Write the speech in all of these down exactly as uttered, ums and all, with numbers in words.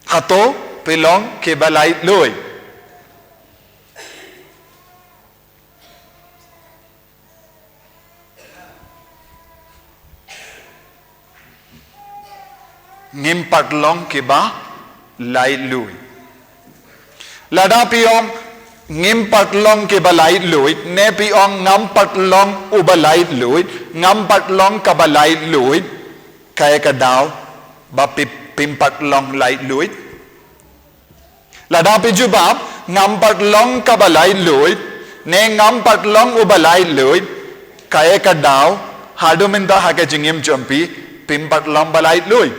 Hato phi long kiba laitluid? Ngim pat long kiba laitluid. Lada phi ong ngim pat long kiba laitluid, ne phi ong ngam pat long uba laitluid, ngam pat long kaba laitluid, kaei ka daw ba phi, phim pat long laitluid? Lada phi jubab ngam pat long kaba laitluid, ne ngam pat long uba laitluid, kaei ka daw haduh mynta ha ka jingim jong phi phim pat long ba laitluid?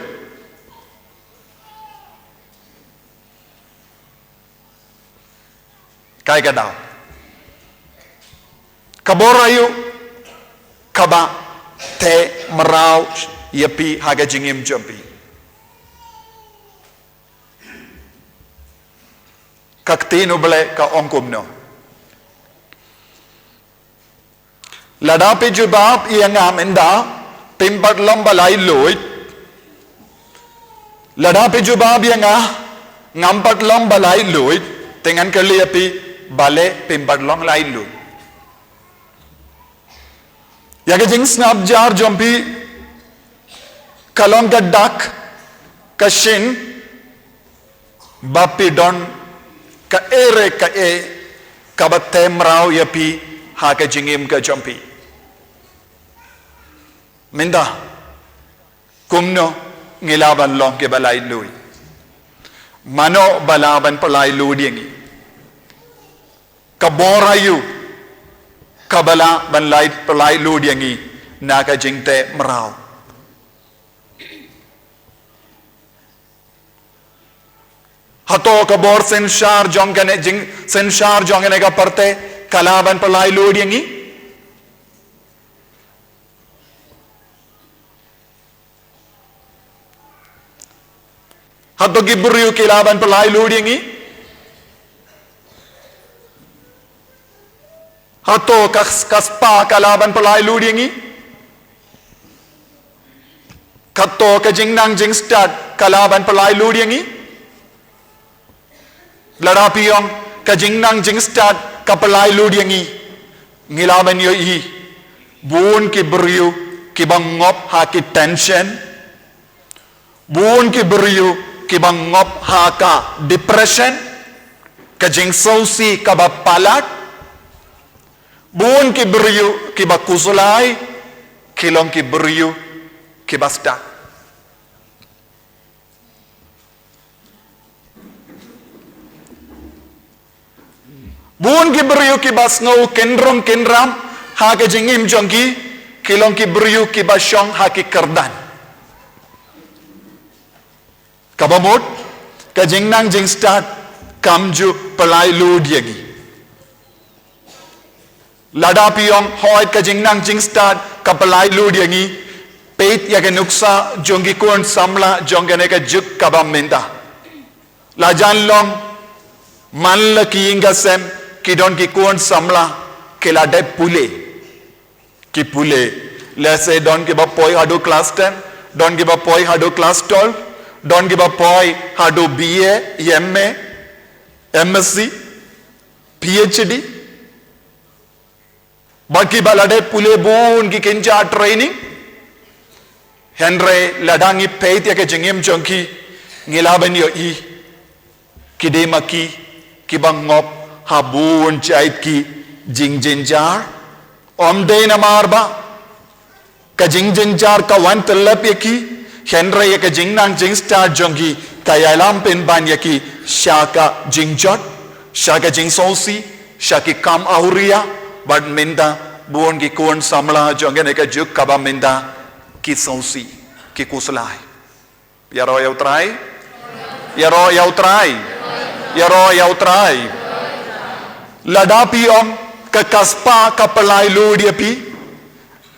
Kaei ka daw? Ka bor aïu kaba teh mraw ïa phi ha ka jingim jong phi? Ka ktien U Blei ka ong kumno? Lada phi jubab ïa nga mynta phim pat long ba laitluid, lada phi jubab ïa nga ngam pat long ba laitluid, te ngan kylli ïa phi, balei phim pat long laitluid? Ïa ka jingsngap jar jong phi ka long ka dak, ka shin, ba phi don kaei re kaei kaba teh mraw ïa phi ha ka jingim ka jong phi. Mynta kumno ngi lah ban long kiba laitluid? Mano ba lah ban pyllait luid ïa ngi? Ka bor aïu kaba lah ban lait, pyllait luid ïa ngi na ka jingteh mraw? Hato ka bor synshar jong kane, jingsynshar jong kane ka pyrthei ka lah ban pyllait luid ïa ngi? Hato ki briew ki lah ban pyllait luid ïa ngi? Hato ka, ka spah ka lah ban pyllait luid ïa ngi? Hato ka jingnang jingstad ka lah ban pyllait luid ïa ngi? Lada phi ong ka jingnang jingstad ka pyllait luid ïa ngi, ngi lah ban ïohi bun ki briew kiba ngop ha ki tension, bun ki briew kiba ngop ha ka depression, ka jingsngewsih kaba palat, bun ki briew kiba khuslai ki long ki briew kiba stad. Bun ki briew kiba sngew kynrong kynram ha ka jingim jong ki, ki long ki briew kiba shong ha ki kyrdan. Kaba mut, ka jingnang jingstad kam ju pyllait luid ïa ngi. Lada phi ong hooid ka jingnang jingstad ka pyllait luid ïa ngi, peit ïa ka nuksa jong ki khun samla jong kane ka juk kaba mynta. La jan long man la ki ïing ka sem, ki don ki khun samla ki la dep pule. Ki pule. Lehse don kiba poi haduh class ten, don kiba poi haduh class twelve, don kiba poi haduh B A, M A, M S C, P H D. Bad kiba la dep pule bun ki kynja training. Hynrei lada ngi peit ïa ka jingim jong ki, ngi lah ban ïohi ki dei ma ki kiba ngop ha bun jait ki jingjynjar. Ym dei namar ba ka jingjynjar ka wan tyllep ïa ki, hynrei ïa ka jingnang jingstad jong ki ka ïalam pynban ïa ki sha ka jingjot, sha ka jingsngewsih, sha ki kam awria. Bad mynta bun ki khun samla jong kane ka juk kaba mynta ki sngewsih, ki khuslai. Ïaroh ïa U Trai. Ïaroh ïa U Trai. Ïaroh ïa U Trai. Lada phi ong ka, ka spah ka pyllait luid ïa phi,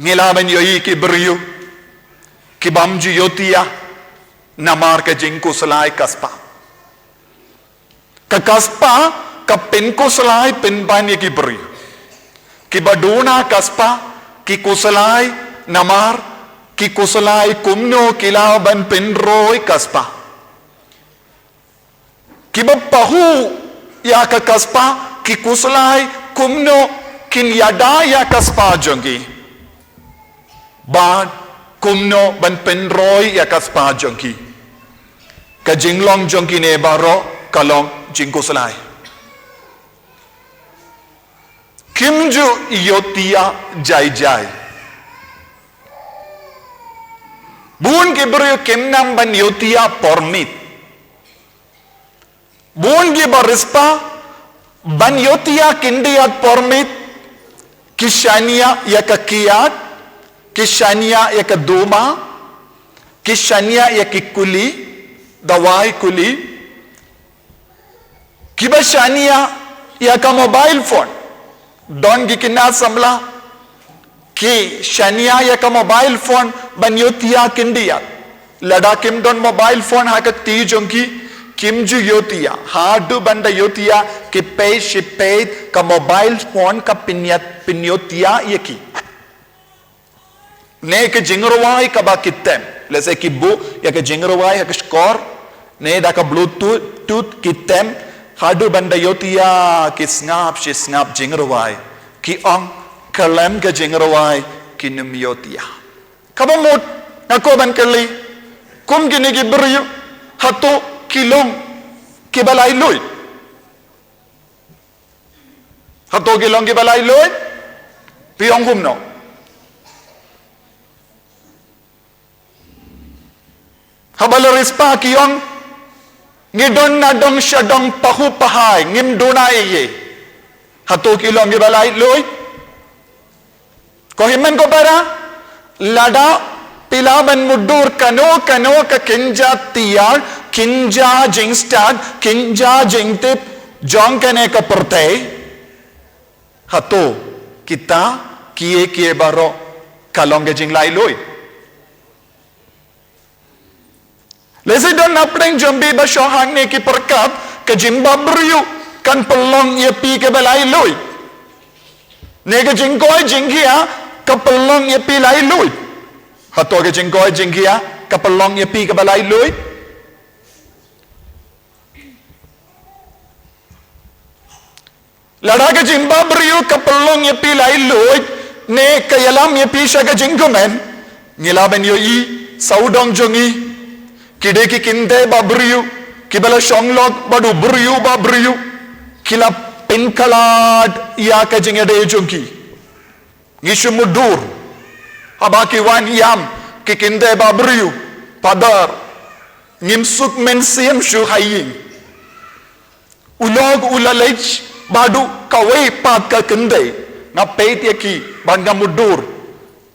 ngi lah ban ïohi ki briew kibym ju ïohtïa namar ka jingkhuslai ka spah. Ka, ka spah ka pynkhuslai pynban ïa ki briew. Kiba duna ka spah ki khuslai namar ki khuslai kumno ki lah ban pynroi ka spah. Kiba pahuh ïa ka, ka spah, ki khuslai kumno kin ïada ïa ka spah jong ki. Bad kumno ban pynroi ïa ka spah jong ki. Ka jinglong jong kine baroh ka long jingkhuslai. Kim ju ïohthiah jai jai. Bun ki briew kim nang ban ïohthiah por miet. Bun ki ba riewspah ban ïohthiah khyndiat por miet, ki shaniah ïa ka kiad, ki shaniah ïa ka duma, ki shaniah ïa ki kuli, dawai kuli, kiba shaniah ïa ka mobile phone. Don ki khynnah samla ki shaniah ïa ka mobile phone ban ïohthiah khyndiat. Lada kim don mobile phone ha ka kti jong ki, kim ju ïohthiah. Haduh ban da ïohthiah, ki peit shi peit, ka mobile phone ka pynïat, pynïohthiah ïa ki. Ne ka jingrwai kaba ki tem. Lehse ki buh ïa ka jingrwai ha ka shkor. Ne da ka Bluetooth, tooth ki tem. Haduh ban da ïohthiah ki sngap shi sngap jingrwai. Ki ong khlem ka jingrwai kim ïohthiah. Kaba mut, nga kwah ban kylli. Kum kine ki briew, hato ki long kiba laitluid? Hato ki long kiba laitluid? Phi ong kumno? Haba la riewspah ki ong, ngi don na dong sha dong, pahuh pahai, ngim duna ei ei. Hato ki long kiba laitluid? Ko hynmen ko para, lada phi lah ban mutdur kano kano ka kynja tiar, kynja jingstad, kynja jingtip jong kane ka pyrthei, hato kita kiei kiei baroh ka long ka jinglaitluid? Lehse don na pdeng jong phi ba shong hangne ki pyrkhat, ka jingbhabriew kan pynlong ïa phi kaba laitluid. Ne ka jingkoit jingkhiah ka pynlong ïa phi laitluid. Hato ka jingkoit jingkhiah ka pynlong ïa phi kaba laitluid? Lada ka jingbhabriew ka pynlong ïa phi laitluid, ne ka ïalam ïa phi sha ka jingkmen, ngi lah ban ïohi sawdong jong ngi, ki dei ki kynthei bhabriew, kiba la shong lok bad u briew bhabriew, ki la pynkhlad ïa ka jingïadei jong ki. Ngi shu mutdur. Haba ki wan ïam ki kynthei bhabriew, Phadar, ngim suk mynsiem shuh ha ïing. U lok u la leit bad kawei pat ka kynthei. Nga peit ïa ki bad nga mutdur.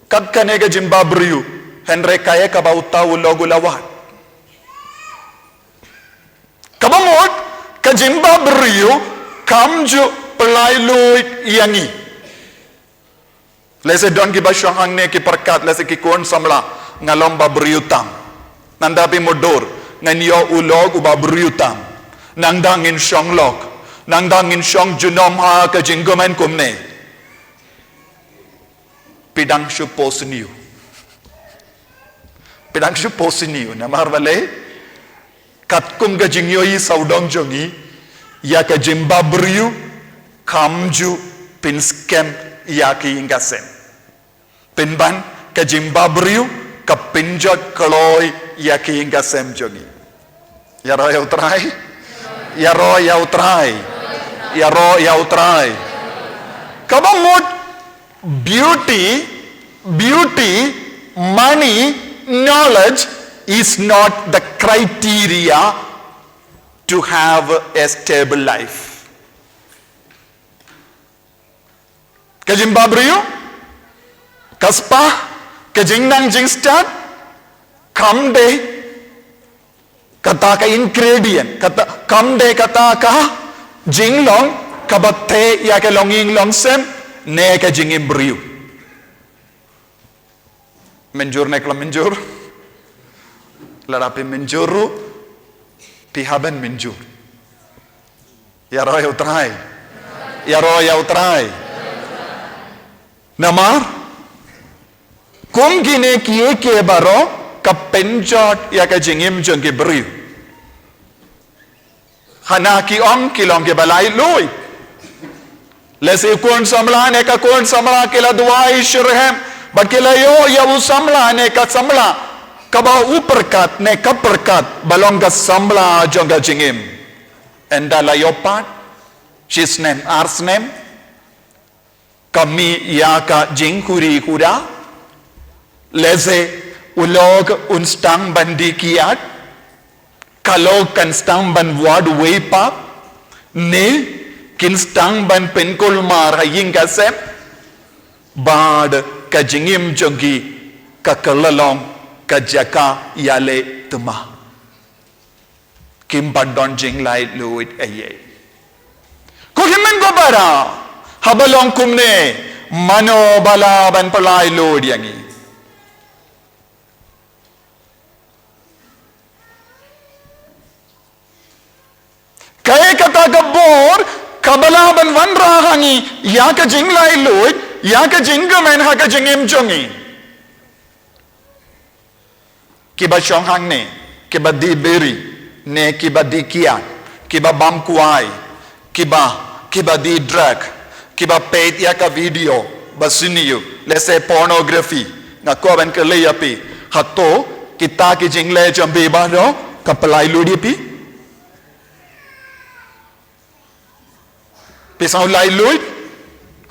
Kat kane ka jingbhabriew, hynrei kaei kaba uta u lok u la wad? Kaba mut, ka jingbhabriew kam ju pyllait luid ïa ngi. Lehse don kiba shong hangne ki pyrkhat, lehse ki khun samla, nga long bhabriew tam. Nangta phi mutdur, ngan ïoh u lok u bhabriew tam. Nangta ngin shong lok, nangta ngin shong junom ha ka jingkmen kumne. Phi dang shu post new. Phi dang shu post new, namar balei? Katkum ka jingïohi sawdong jong ngi, ïa ka jingbhabriew kam ju pynskhem ïa ki ïing ki sem. Pynban ka jingbhabriew ka pynjot kloi ïa ki ïing ki sem jong ngi. Ïaroh ïa U Trai. Ïaroh ïa U Trai. Ïaroh ïa U Trai. Kaba mut, beauty, beauty, money, knowledge is not the criteria to have a stable life. Ka jingbhabriew, ka spah, ka jingnang jingstad, kam dei kata ka ingredient, kata, kam dei kata ka jinglong kaba theh ïa ka longïing longsem ne ka jingim briew. Mynjur ne khlem mynjur? Lada phi mynjur ruh, phi hap ban mynjur. Ïaroh ïa U Trai. Ïaroh ïa U Trai. Namar kum kine kiei kiei baroh ka pynjot ïa ka jingim jong ki briew. Hana ki ong ki long kiba laitluid. Lehse u khun samla ne ka khun samla ki la duwai shitrhem, bad ki la ïoh ïa u samla ne ka samla kaba u pyrkhat ne ka pyrkhat ba long ka samla jong ka jingim. Ynda la ïoh pat shisnem arsnem, ka mih ïa ka jingkhuda khuda. Lehse u lok un sdang ban dih kiad, ka lok kan sdang ban wad wei pat, ne kin sdang ban pynkulmar ha ïing ka sem. Bad ka jingim jong ki ka kylla long ka jaka ïaleh thma. Kim pat don jinglaitluid ei ei. Ko hynmen ko para, haba long kumne, mano ba lah ban pyllaitluid ïa ngi? Kaei kata ka bor kaba lah ban wanrah ha ngi ïa ka jinglaitluid, ïa ka jingkmen ha ka jingim jong ngi? Kiba shong hangne, kiba dih biri, ne kiba dih kiad, kiba bam kwai, kiba, kiba dih drug, kiba peit ïa ka video ba sniew, lehse pornography. Nga kwah ban kylli ïa phi, hato kita ki jingleh jong phi baroh ka pyllaitluid ïa phi? Phi sngew laitluid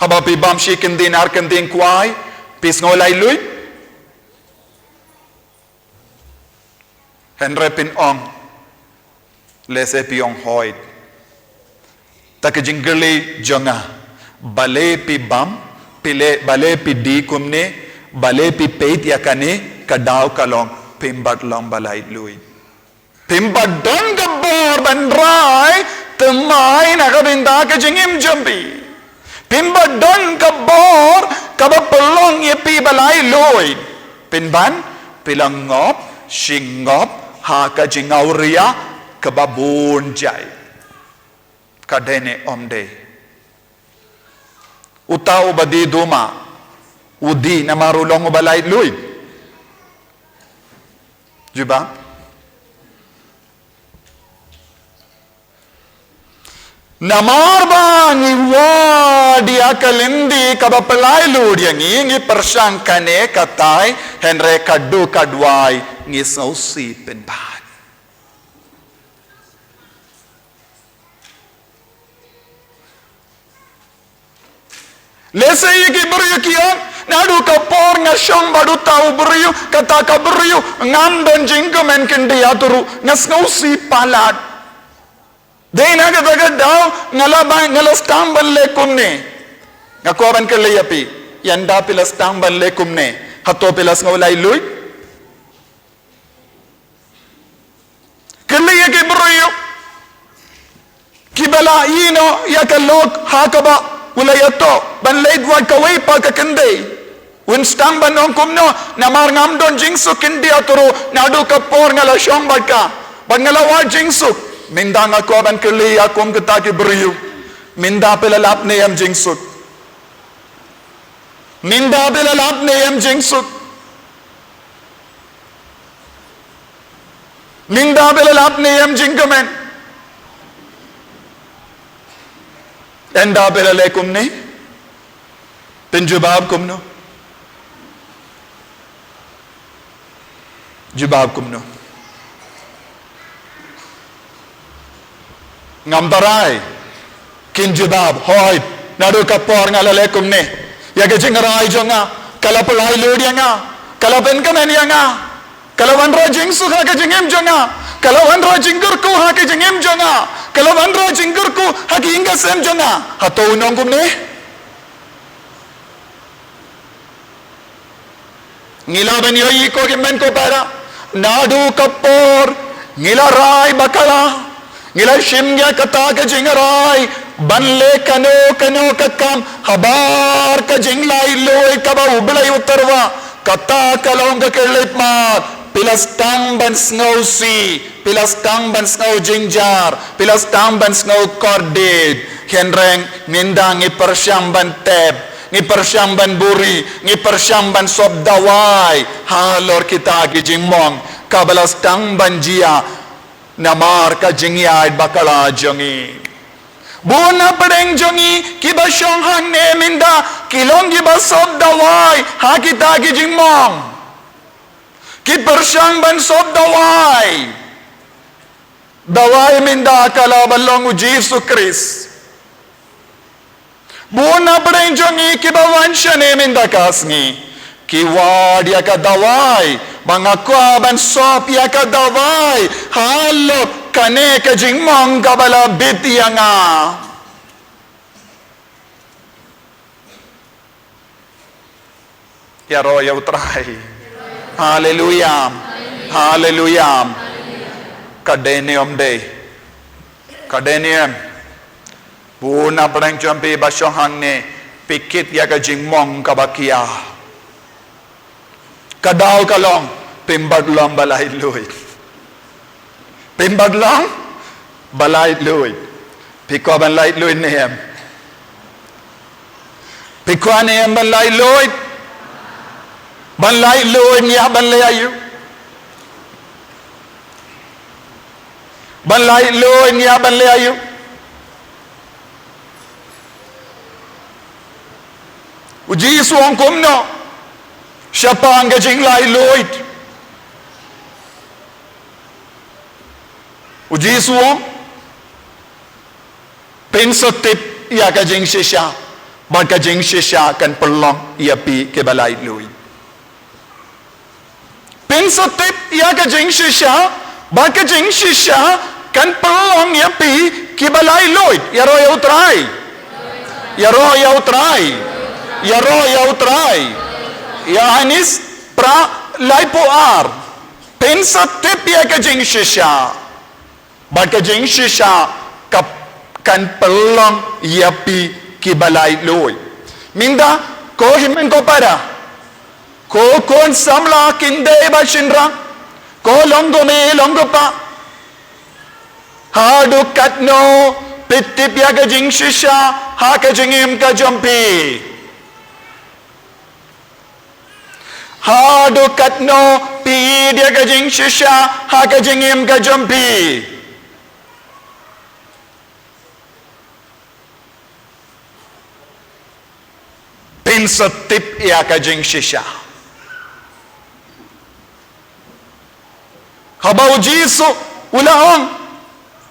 haba phi bam shi kyntien ar kyntien kwai? Phi sngew laitluid? Hynrei phin ong, lehse phi ong hooid. Te ka jingkylli jong nga, balei phi bam, phi leh, balei phi dih kumne, balei phi peit ïa kane, ka daw ka long phim pat long ba laitluid. Phim pat don ka bor ban rai thymmai na ka bynta ka jingim jong phi. Phim pat don ka bor kaba pynlong ïa phi ba laitluid. Pynban phi la ngop shi ngop ha ka jingawria kaba bun jait. Ka dei ne ym dei? Uta uba dih duma, u dih namar u long uba laitluid? Jubab. Namar ba ngi wad ïa ka lynti kaba pyllaitluid ïa ngi, ngi pyrshang kane katai, hynrei ka duk ka duwai ngi sngewsih pynban. Lehse ïa ki briew ki ong, naduh ka por nga shong bad uta u briew, kata ka briew, ngam don jingkmen kyndit ïa uta ruh, nga sngewsih palat. Dei na kata ka daw, nga la ban, nga la sdang ban leh kumne. Nga kwah ban kylli ïa phi, ynda phi la sdang ban leh kumne, hato phi la sngew laitluid? Kylli ïa ki briew kiba la ïehnoh ïa ka lok ha kaba u la ïatoh ban leit wad kawei pat ka kynthei. Un sdang ban ong kumno, namar ngam don jingsuk kyndit ïa uta ruh, naduh ka por nga la shong bad ka, bad nga la wad jingsuk. Mynta nga kwah ban kylli ïa kum kita ki briew, mynta phi la lap ne em jingsuk? Mynta phi la lap ne em jingsuk? Mynta phi la lap ne em jingkmen? Ynda phi la leh kumne, phin jubab kumno? Jubab kumno? Ngam tharai kin jubab, hooid, naduh ka por nga la leh kumne. Ïa ka jingrai jong nga, ka la pyllaitluid ïa nga, ka la pynkmen ïa nga, ka la wanrah jingsuk ha ka jingim jong nga, ka la wanrah jingkyrkhu ha ka jingim jong nga, ka la wanrah jingkyrkhu ha ka ïing ka sem jong nga. Hato un ong kumne? Ngi lah ban ïohi ko ki hynmen ko para, naduh ka por ngi la rai bakla, ngi la shim ïa kata ka jingrai ban leh kano kano ka kam habar ka jinglaitluid kaba U Blei u tyrwa. Kata ka long ka khyllipmat, phi la sdang ban sngewsih, phi la sdang ban sngew jynjar, phi la sdang ban sngew kordit. Hynrei mynta ngi pyrshang ban tep, ngi pyrshang ban buri, ngi pyrshang ban sop dawai halor kita ki jingmong kaba la sdang ban jia Namar ka jingïaid bakla jong ngi. Bun na pdeng jong ngi kiba shong hangne mynta ki long kiba sop dawai ha kita ki jingmong. Ki pyrshang ban sop dawai. Dawai mynta ka la ba long u Jisu Khrist. Bun na pdeng jong ngi kiba wan shane mynta ka sngi ki wad ïa ka dawai, ba nga kwah ban sop ïa ka dawai halor kane ka jingmong kaba la bit ïa nga. Ïaroh ïa U Trai. Haleluya. Haleluya. Ka dei ne em dei? Ka dei ne em? Bun na pdeng jong phi ba shong hangne, phi kit ïa ka jingmong kaba khia. Ka daw ka long, phim pat long ba laitluid. Phim pat long ba laitluid. Phi kwah ban laitluid ne em? Phi kwah ne em ban laitluid? Ban laitluid ngi hap ban leh aïu? Ban laitluid ngi hap ban leh aïu? U Jisu u ong kumno shaphang ka jinglaitluid? U Jisu u ong, phin sa tip ïa ka jingshisha, bad ka jingshisha kan pynlong ïa phi kiba laitluid. Phin sa tip ïa ka jingshisha, bad ka jingshisha kan pynlong ïa phi kiba laitluid. Ïaroh ïa U Trai. Ïaroh ïa U Trai. Ïaroh ïa U Trai. Ïa Anis phra laiphew ar. Phin sa tip ïa ka jingshisha, bad ka jingshisha ka kan pynlong ïa phi kiba laitluid. Mynta ko hynmen ko para, ko khun samla, kynthei bad shynrang, ko long kmie long kpa, haduh katno phi tip ïa ka jingshisha ha ka jingim ka jong phi? Haduh katno phi ïeit ïa ka jingshisha ha ka jingim ka jong phi? Phin sa tip ïa ka jingshisha. Haba u Jisu u la ong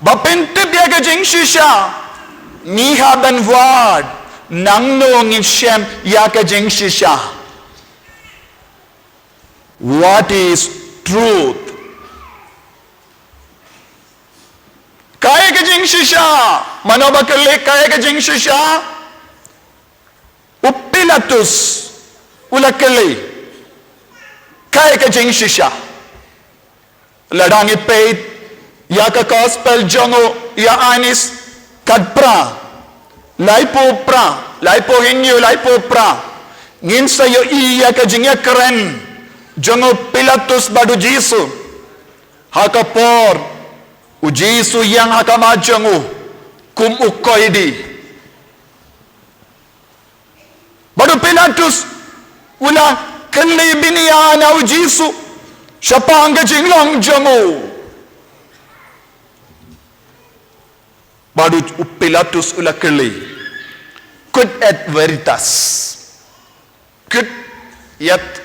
ba phin tip ïa ka jingshisha, ngi hap ban wad, nangno ngin shem ïa ka jingshisha? What is truth? Kaei ka jingshisha? Mano ba kylli kaei ka jingshisha? U Pilatus u la kylli kaei ka jingshisha. Lada ngi peit ïa ka gospel jong u Ïoannis khatphra, laiphew phra, laiphew hynñiew, laiphew phra, ngin sa ïohi ïa ka jingïakren jong u Pilatus bad u Jisu ha ka por u Jisu u ïeng ha khmat jong u kum u koidi. Bad u Pilatus u la kylli bniah na u Jisu shaphang ka jinglong jong u. Bad u Pilatus u la kylli, "Quid et veritas?" Quid et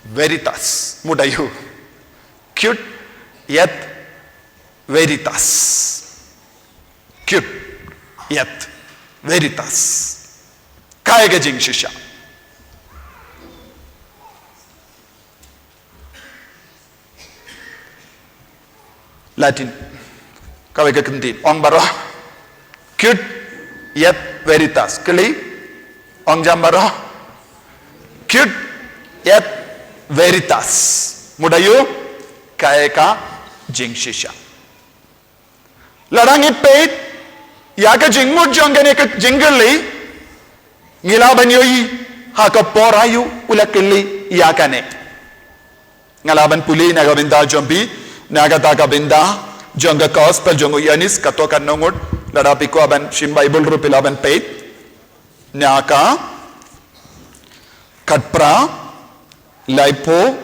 veritas? Mut aïu? Quid et veritas? Quid et veritas? Kaei ka jingshisha? Latin. Kawei ka kyntien. Ong baroh. Quid et veritas. Kylli. Ong jam baroh. Quid et veritas? Mut aïu? Kaei ka jingshisha? Lada ngi peit ïa ka jingmut jong kane ka jingkylli, ngi lah ban ïohi ha ka por aïu u la kylli ïa kane. Nga lah ban pule na ka bynta jong phi, na kata ka bynta jong ka gospel jong u Ïoannis, kato katno ngut, lada phi kwah ban shim Baibl ruh phi lah ban peit. Na ka khatphra, laiphew,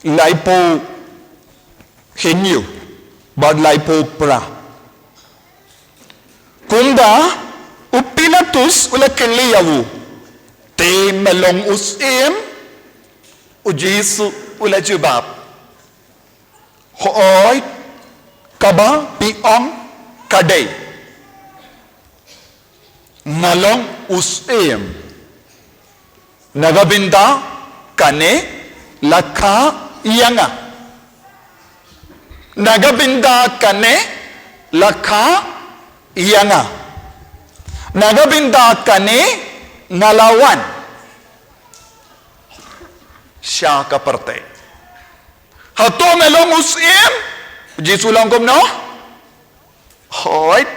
Laiphew hynñiew bad laiphew phra. Kumta u Pilatus u la kylli ïa u, "Te me long u syiem?" U Jisu u la jubab, "Hooid, kaba phi ong ka dei. Nga long u syiem. Na ka bynta kane la kha ïa nga. Na ka bynta kane la kha ïa nga. Na ka bynta kane nga la wan sha ka pyrthei." "Hato me long u syiem?" U Jisu u ong kumno? "Hooid,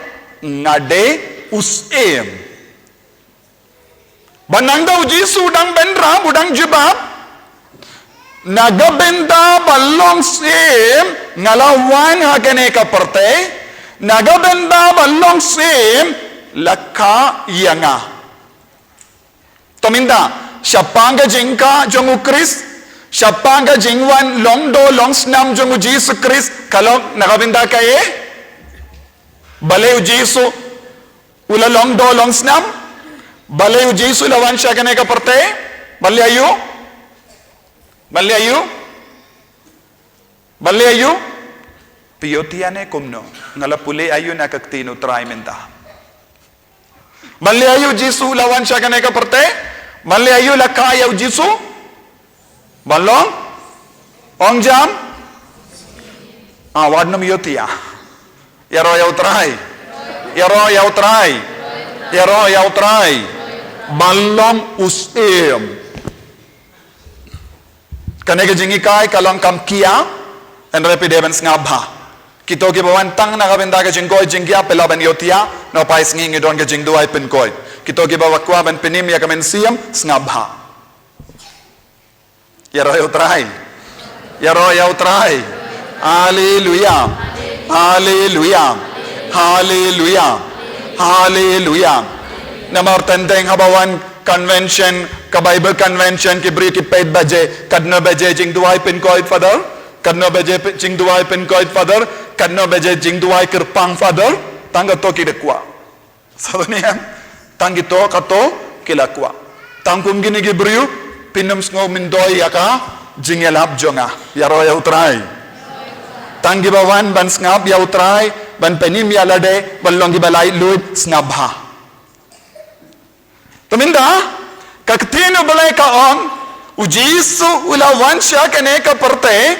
nga dei u syiem." Bad nangta u Jisu u dang bynrap, u dang jubab, "Na ka bynta ba long syiem nga la wan ha kane ka pyrthei. Na ka bynta ba long syiem la kha ïa nga." To mynta, shaphang ka jingkha jong u Khrist, shaphang ka jingwan long doh long snam jong u Jisu Khrist, ka long na ka bynta kaei? Balei u Jisu u la long doh long snam? Balei u Jisu u la wan sha kane ka pyrthei? Balei aïu? Balei aïu? Balei aïu? Phi ïohi ïa ne kumno? Nga la pule aïu na ka ktien u Trai mynta. Balei aïu u Jisu u la wan sha kane ka pyrthei? Balei aïu la kha ïa u Jisu? Ban long? Ong jam? Ah, wat nym ïohi ïa. Ïaroh ïa u Trai. Ïaroh ïa u Trai. Ïaroh ïa u Trai. Ban long u syiem. Kane ka jinghikai ka long kam khia, hynrei phi dei ban sngap bha. Kito kiba wan tang na ka bynta ka jingkoit jingkhiah, phi lah ban ïohi ïa, na u phai sngi ngi don ka jingduwai pynkoit. Kito kiba kwah ban pynim ïa ka mynsiem, sngap bha. Ïaroh ïa u Trai. Ïaroh ïa u Trai. Haleluia. Haleluia. Haleluia. Haleluia. Namar teng teng haba wan convention, ka Bible convention, ki briew ki peit baje, katno baje jingduwai pynkoit, Father? Katno baje pe-, jingduwai pynkoit, Father? Katno baje jingduwai kyrpang, Father? Tang kato ki dei kwah. Sa duh niam, tang kito kato ki la kwah. Tang kum kine ki briew, phin ym sngew myntoi ïa ka jingïalap jong nga. Ïaroh ïa u Trai. Tang kiba wan ban sngap ïa u Trai, ban pynim ïa lade, ban long kiba laitluid, sngap bha. Te mynta, ka ktien U Blei ka ong, u Jisu u la wan sha kane ka pyrthei,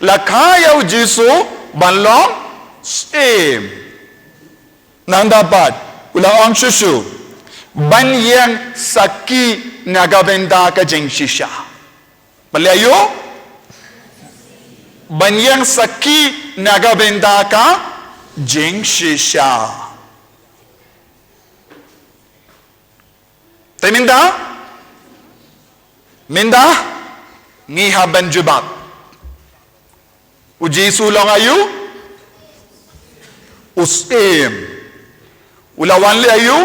la kha ïa u Jisu ban long syiem. Nangta pat, u la ong shuh shuh, ban ïeng sakhi na ka bynta ka jingshisha. Balei aïu? Ban ïeng sakhi na ka bynta ka jingshisha. Te mynta, mynta, ngi hap ban jubab. U Jisu u long aïu? U syiem. U la wan leh aïu?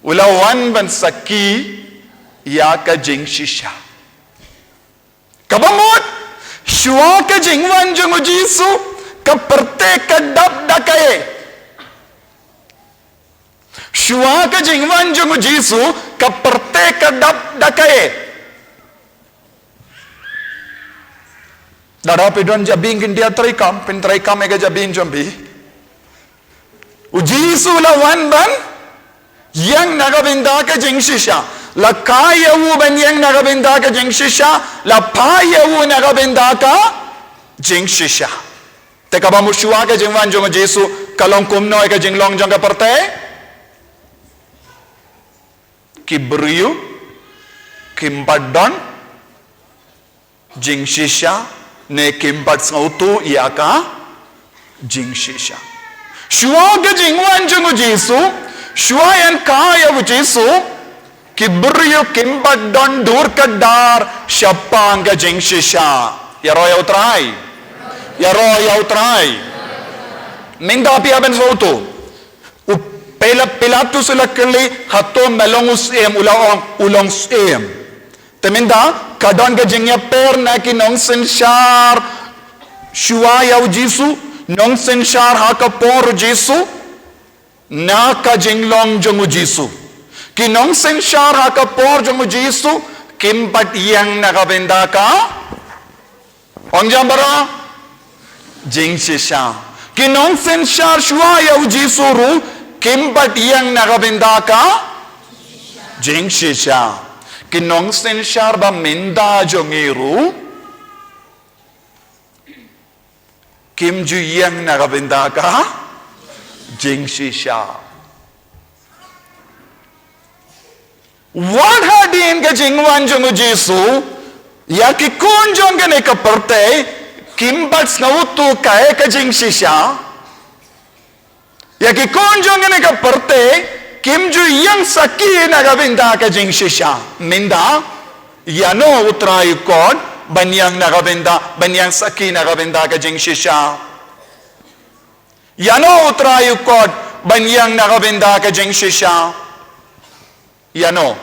U la wan ban sakhi ïa ka jingshisha. Kaba mut, shuwa ka jingwan jong u Jisu, ka pyrthei ka dap da kaei? Shuwa ka jingwan jong u Jisu, ka pyrthei ka dap da kaei? Lada phi don jabieng, kin ïa treikam, phin treikam ïa ka jabieng jong phi. U Jisu u la wan ban ïeng na ka bynta ka jingshisha. La kha ïa u ban ïeng na ka bynta ka jingshisha. La phah ïa u na ka bynta ka jingshisha. Te kaba mut shuwa ka jingwan jong u Jisu, ka long kumno ïa ka jinglong jong ka pyrthei? Ki briew kim pat don jingshisha, ne kim pat sngewthuh ïa ka jingshisha. Shuwa ka jingwan jong u Jisu, shuwa ïa ka kha ïa u Jisu, ki briew kim pat don dur kdar shaphang ka jingshisha. Ïaroh ïa u Trai. Ïaroh ïa u Trai. Mynta phi hap ban sngewthuh. U Pila-, Pilatus u la kylli, "Hato me long u syiem?" U la ong, "U long syiem." Te mynta, ka don ka jingïapher na ki nongsynshar shuwa ïa u Jisu, nongsynshar ha ka por u Jisu, na ka jinglong jong u Jisu. Ki nongsynshar ha ka por jong u Jisu, kim pat ïeng na ka bynta ka Ong jam baroh, jingshisha. Ki nongsynshar shuwa ïa u Jisu ruh, kim pat ïeng na ka bynta ka jingshisha. Ki nongsynshar ba mynta jong ngi ruh, kim ju ïeng na ka bynta ka jingshisha. Wat hadien ka jingwan jong u Jisu, ïa ki khun jong kane ka pyrthei, kim pat sngewthuh kaei ka jingshisha. Ïa ki khun jong kane ka pyrthei, kim ju ïeng sakhi na ka bynta ka jingshisha. Mynta, ïano u Trai u khot, ban ïeng na ka bynta, ban ïeng sakhi na ka bynta ka jingshisha. Ïano u Trai u khot, ban ïeng na ka bynta ka jingshisha. Ïano.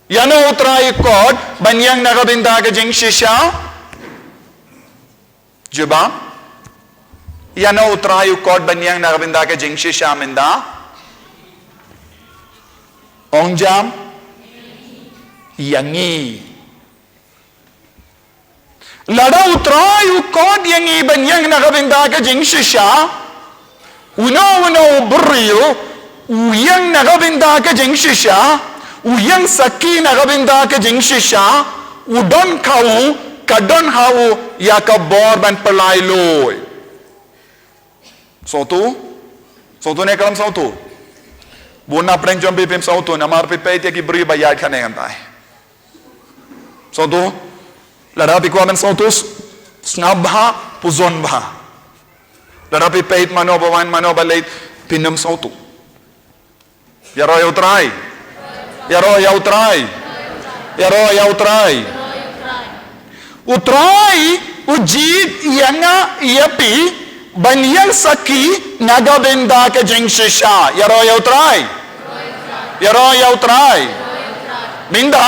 Ïano u Trai u khot, ban ïeng na ka bynta ka jingshisha. Jubab. Ïano u Trai u khot, ban ïeng na ka bynta ka jingshisha mynta. Ong jam. Ïa ngi. Lada u Trai u khot ïa ngi ban ïeng na ka bynta ka jingshisha. Uno uno u briew, u ïeng na ka bynta ka jingshisha, u ïeng sakhi na ka bynta ka jingshisha, u don ha u, ka don ha u, ïa ka bor ban pynlait luid. Sngewthuh? Sngewthuh ne khlem sngewthuh? Bun na pdeng jong phi phim sngewthuh, namar phi peit ïa ki briew ba ïaid kane kane. Sngewthuh? Lada phi kwah ban sngewthuh, sngap bha, pynshong bha. Lada phi peit mano ba wan mano ba leit, phin ym sngewthuh. Ïaroh ïa u Trai. Ïaroh ïa u Trai. Ïaroh ïa u Trai. U Trai, u jied ïa nga ïa phi, ban ïeng sakhi, na ka bynta ka jingshisha. Ïaroh ïa u Trai. Ïaroh ïa u Trai. Mynta,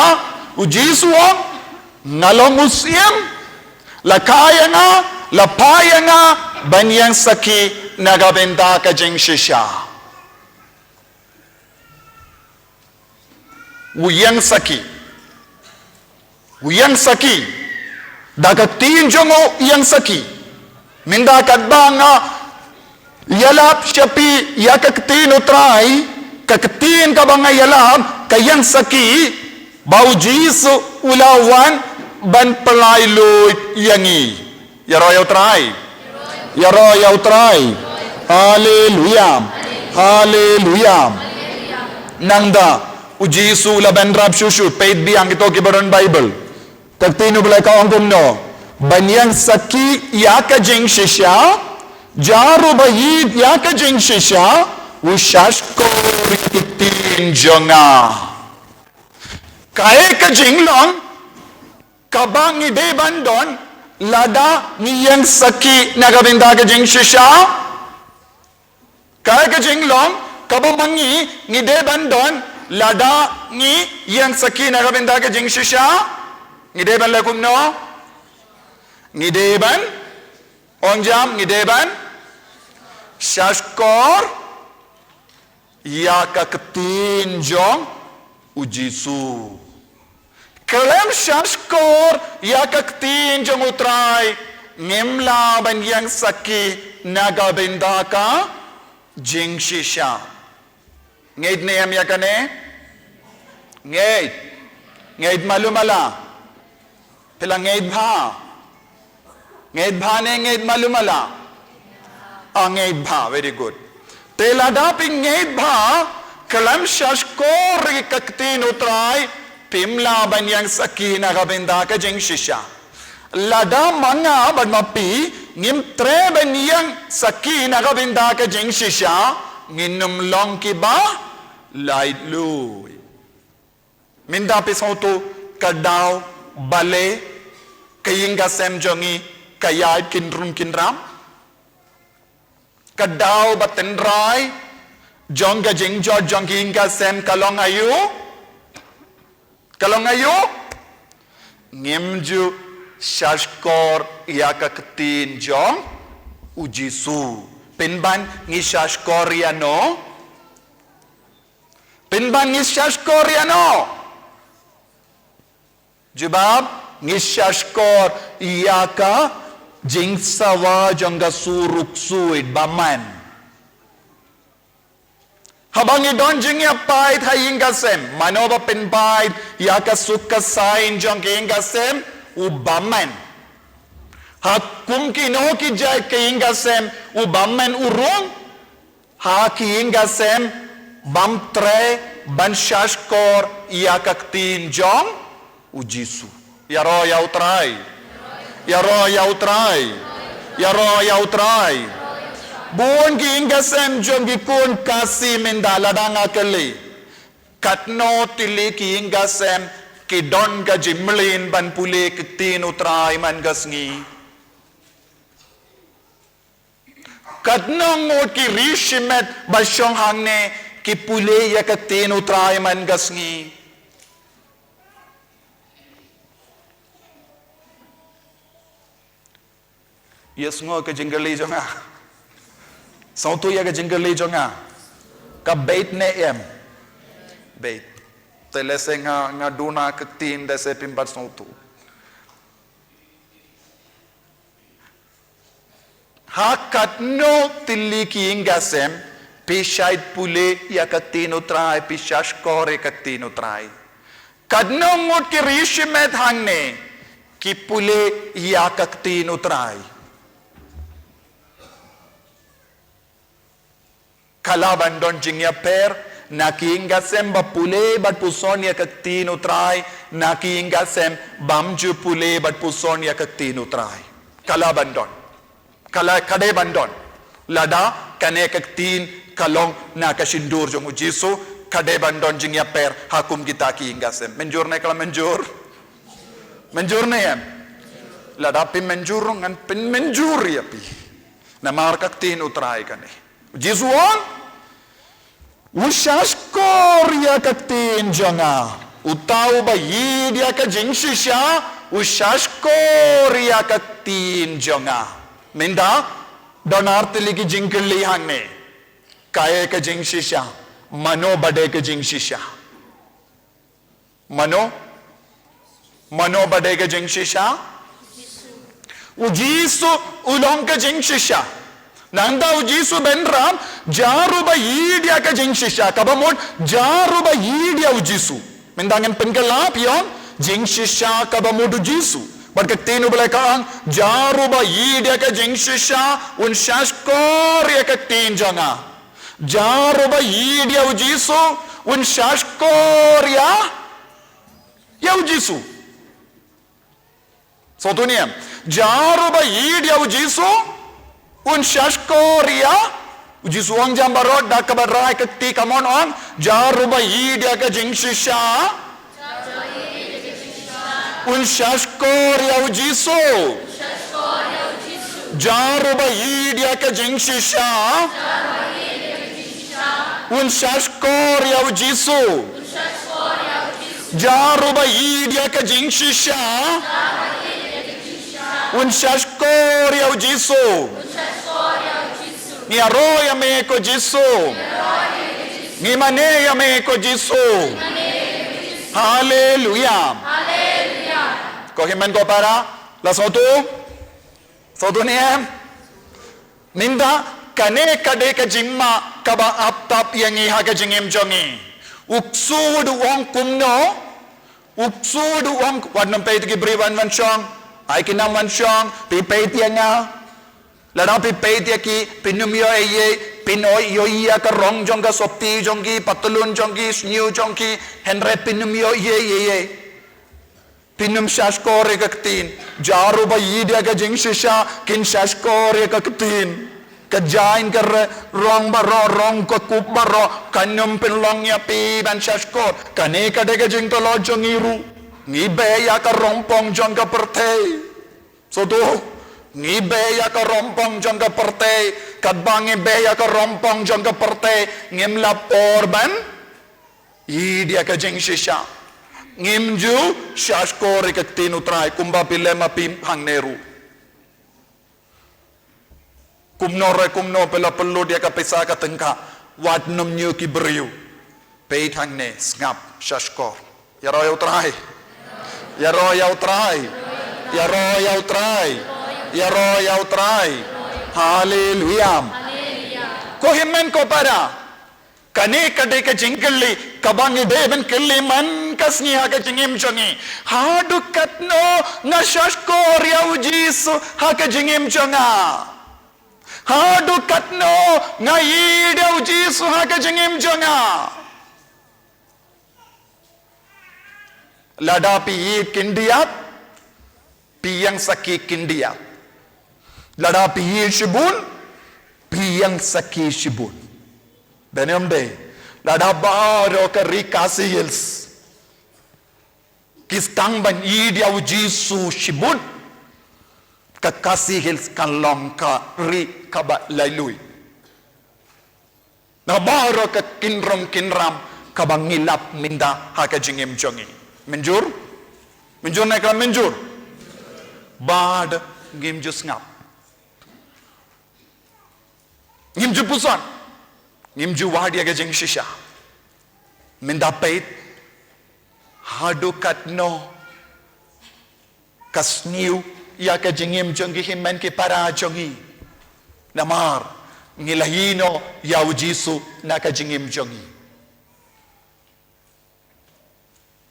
u Jisu u ong, nga long u syiem, la kha ïa nga, la phah ïa nga, ban ïeng sakhi, na ka bynta ka jingshisha. U ïeng sakhi. U ïeng sakhi. Da ka ktien jong u ïeng sakhi. Mynta katba nga ïalap sha phi ïa ka ktien u Trai, ka ktien kaba nga ïalap, ka ïeng sakhi, ba u Jisu u la wan, ban pynlait luid ïa ngi. Ïaroh ïa u Trai. Ïaroh ïa u Trai. Haleluya. Haleluya. Nangta, u Jisu u la bynrap shuh shuh, peit biang kito kiba don Baibl. Ka ktien u Blei ka ong kumno. Ban ïeng sakhi ïa ka jingshisha, jar uba ïeit ïa ka jingshisha, u shahshkor ïa ki ktien jong nga. Kaei ka jinglong, kaba ngi dei ban don, lada ngi ïeng sakhi na ka bynta ka jingshisha. Kaei ka jinglong, kaba ma ngi, ngi dei ban don, lada ngi ïeng sakhi na ka bynta ka jingshisha. Ngi dei ban leh kumno. Ngi dei ban, ong jam, ngi dei ban shahshkor ïa ka ktien jong u Jisu. Khlem shahshkor ïa ka ktien jong u Trai, ngim lah ban ïeng sakhi na ka bynta ka jingshisha. Ngeit ne em ïa kane? Ngeit. Ngeit malu mala. Phi la ngeit bha. Ngeit bha ne ngeit malu mala? Ah, ngeit bha, very good. Te lada phi ngeit bha, khlem shahshkor ïa ka ktien u Trai, phim lah ban ïeng sakhi na ka bynta ka jingshisha. Lada ma nga bad ma phi, ngim treh ban ïeng sakhi na ka bynta ka jingshisha, ngin ym long kiba laitluid. Mynta phi sngewthuh ka daw balei ka ïing ka sem jong ngi ka ïaid kynrum kynram? Ka daw ba tynrai jong ka jingjot jong ka ïing ka sem ka long aïu? Ka long aïu? Ngim ju shahshkor ïa ka ktien jong u Jisu. Pynban ngi shahshkor ïa no? Pynban ngi shahshkor ïa no? Jubab, ngi shahshkor ïa ka jingsawa jong ka sur u ksuid bymman. Haba ngi don jingïapait ha ïing ka sem, mano ba pynpait ïa ka suk ka saiñ jong ka ïing ka sem? U bymman. Ha kum kino ki jait ka ïing ka sem, u bymman u rung? Ha ki ïing ka sem, bym treh ban shahshkor ïa ka ktien jong u Jisu. Ïaroh ïa u Trai. Ïaroh ïa u Trai. Ïaroh ïa u Trai. Bun ki ïing ka sem jong ki khun Khasi mynta, lada nga kylli, katno tylli ki ïing ka sem ki don ka jingmlien ban pule ka ktien u Trai man ka sngi? Katno ngut ki ri shimet ba shong hangne ki pule ïa ka ktien u Trai man ka sngi? Ïa sngew ka jingkylli jong nga. Sngewthuh ïa ka jingkylli jong nga. Ka beit ne em? Beit. Te lehse nga, nga duna ka ktien, lehse phim pat sngewthuh. Ha katno tylli ki ïing ka sem phi shait pule ïa ka ktien u Trai, phi shahshkor ïa ka ktien u Trai? Katno ngut ki ri shimet hangne ki pule ïa ka ktien u Trai? Ka lah ban don jingïapher na ki ïing ka sem ba pule bad puson ïa ka ktien u Trai, na ki ïing ka sem bym ju pule bad puson ïa ka ktien u Trai. Ka lah ban don. Ka lah, ka dei ban don. Lada kane ka ktien ka long na ka shyntur jong u Jisu, ka dei ban don jingïapher ha kum kita ki ïing ka sem. Mynjur ne ka la mynjur? Mynjur ne em? Lada phim mynjur ngan pynmynjur ïa phi. Namar ka ktien u Trai kane. U Jisu u ong, u shahshkor ïa ka ktien jong nga. Uta uba ïeit ïa ka jingshisha, u shahshkor ïa ka ktien jong nga. Mynta, don ar tylli ki jingkylli hangne. Kaei ka jingshisha? Mano ba dei ka jingshisha? Mano? Mano ba dei ka jingshisha? U Jisu u long ka jingshisha. Nangta u Jisu u bynrap, jar uba ïeit ïa ka jingshisha, kaba mut jar uba ïeit ïa u Jisu. Mynta ngan pynkylla ïa u, jingshisha kaba mut u Jisu. Bad ka ktien u Blei ka ong, jar uba ïeit ïa ka jingshisha, un shahshkor ïa ka ktien jong nga. Jar uba ïeit ïa u Jisu, un shahshkor ïa, ïa u Jisu. Sngewthuh ne em? Jar uba ïeit ïa u Jisu, un shahshkor ïa u Jisu. Ong jam baroh da kaba rai ka kti kamon ong, jar uba ïeit ïa ka jingshisha, un shahshkor ïa u Jisu. Jar uba ïeit ïa ka jingshisha, un shahshkor ïa u Jisu. Jar uba ïeit ïa ka jingshisha, un shahshkor ïa u Jisu. Ngi ïaroh ïa me ko Jisu. Ngi mane ïa me ko Jisu. Haleluya. Ko hynmen ko para, la sngewthuh? Sngewthuh ne em? Mynta, kane ka dei ka jingma kaba ap tap ïa ngi ha ka jingim jong ngi. U ksuid u ong kumno? U ksuid u ong, wat nym peit ki briew ban wan shong. Ai ki nam wan shong, phi peit ïa nga. Lada phi peit ïa ki, phin ym ïoh ei ei, phin ïoh ïa ka rong jong ka sopti jong ki, patlun jong ki, sniew jong ki, hynrei phin ym ïoh ei ei. Phin ym shahshkor ïa ka ktien. Jar uba ïeit ïa ka jingshisha, kin shahshkor ïa ka ktien. Ka jaiñ ka re-, rong baroh, rong ka kup baroh, kan ym pynlong ïa phi ban shahshkor. Kane ka dei ka jingtlot jong ngi ruh. Ngi beh ïa ka rong pong jong ka pyrthei. Sngewthuh, ngi beh ïa ka rong pong jong ka pyrthei, katba ngi beh ïa ka rong pong jong ka pyrthei, ngim la por ban ïeit ïa ka jingshisha. Ngim ju shahshkor ïa ka ktien U Trai kumba phi leh ma phi hangne ruh. Kumno re kumno phi la pynlut ïa ka pisa ka tyngka, wat nym ñiew ki briew. Peit hangne, sngap, shahshkor. Ïaroh ïa U Trai. Ïaroh ïa U Trai. Ïaroh ïa U Trai. Ïaroh ïa U Trai. Haleluya. Ko hynmen ko para. Kane ka dei ka jingkylli kaba ngi dei ban kylli man ka sngi ha ka jingim jong ngi. Haduh katno nga shahshkor ïa U Jisu ha ka jingim jong nga? Haduh katno nga ïeit ïa U Jisu ha ka jingim jong nga? Lada phi ïeit khyndiat, phi ïeng sakhi khyndiat. Lada phi ïeit shibun, phi ïeng sakhi shibun. Dei ne ym dei? Lada baroh ka ri Khasi Hills ki sdang ban ïeit ïa U Jisu shibun, ka Khasi Hills kan long ka ri kaba laitluid. Na baroh ka kynrum kynram kaba ngi lap mynta ha ka jingim jong ngi. Mynjur? Mynjur ne khlem mynjur? Bad ngim ju sngap. Ngim ju pyrshang. Ngim ju wad ïa ka jingshisha. Mynta peit haduh katno ka sniew ïa ka jingim jong ki hynmen ki para jong ngi. Namar ngi la ïehnoh ïa U Jisu na ka jingim jong ngi.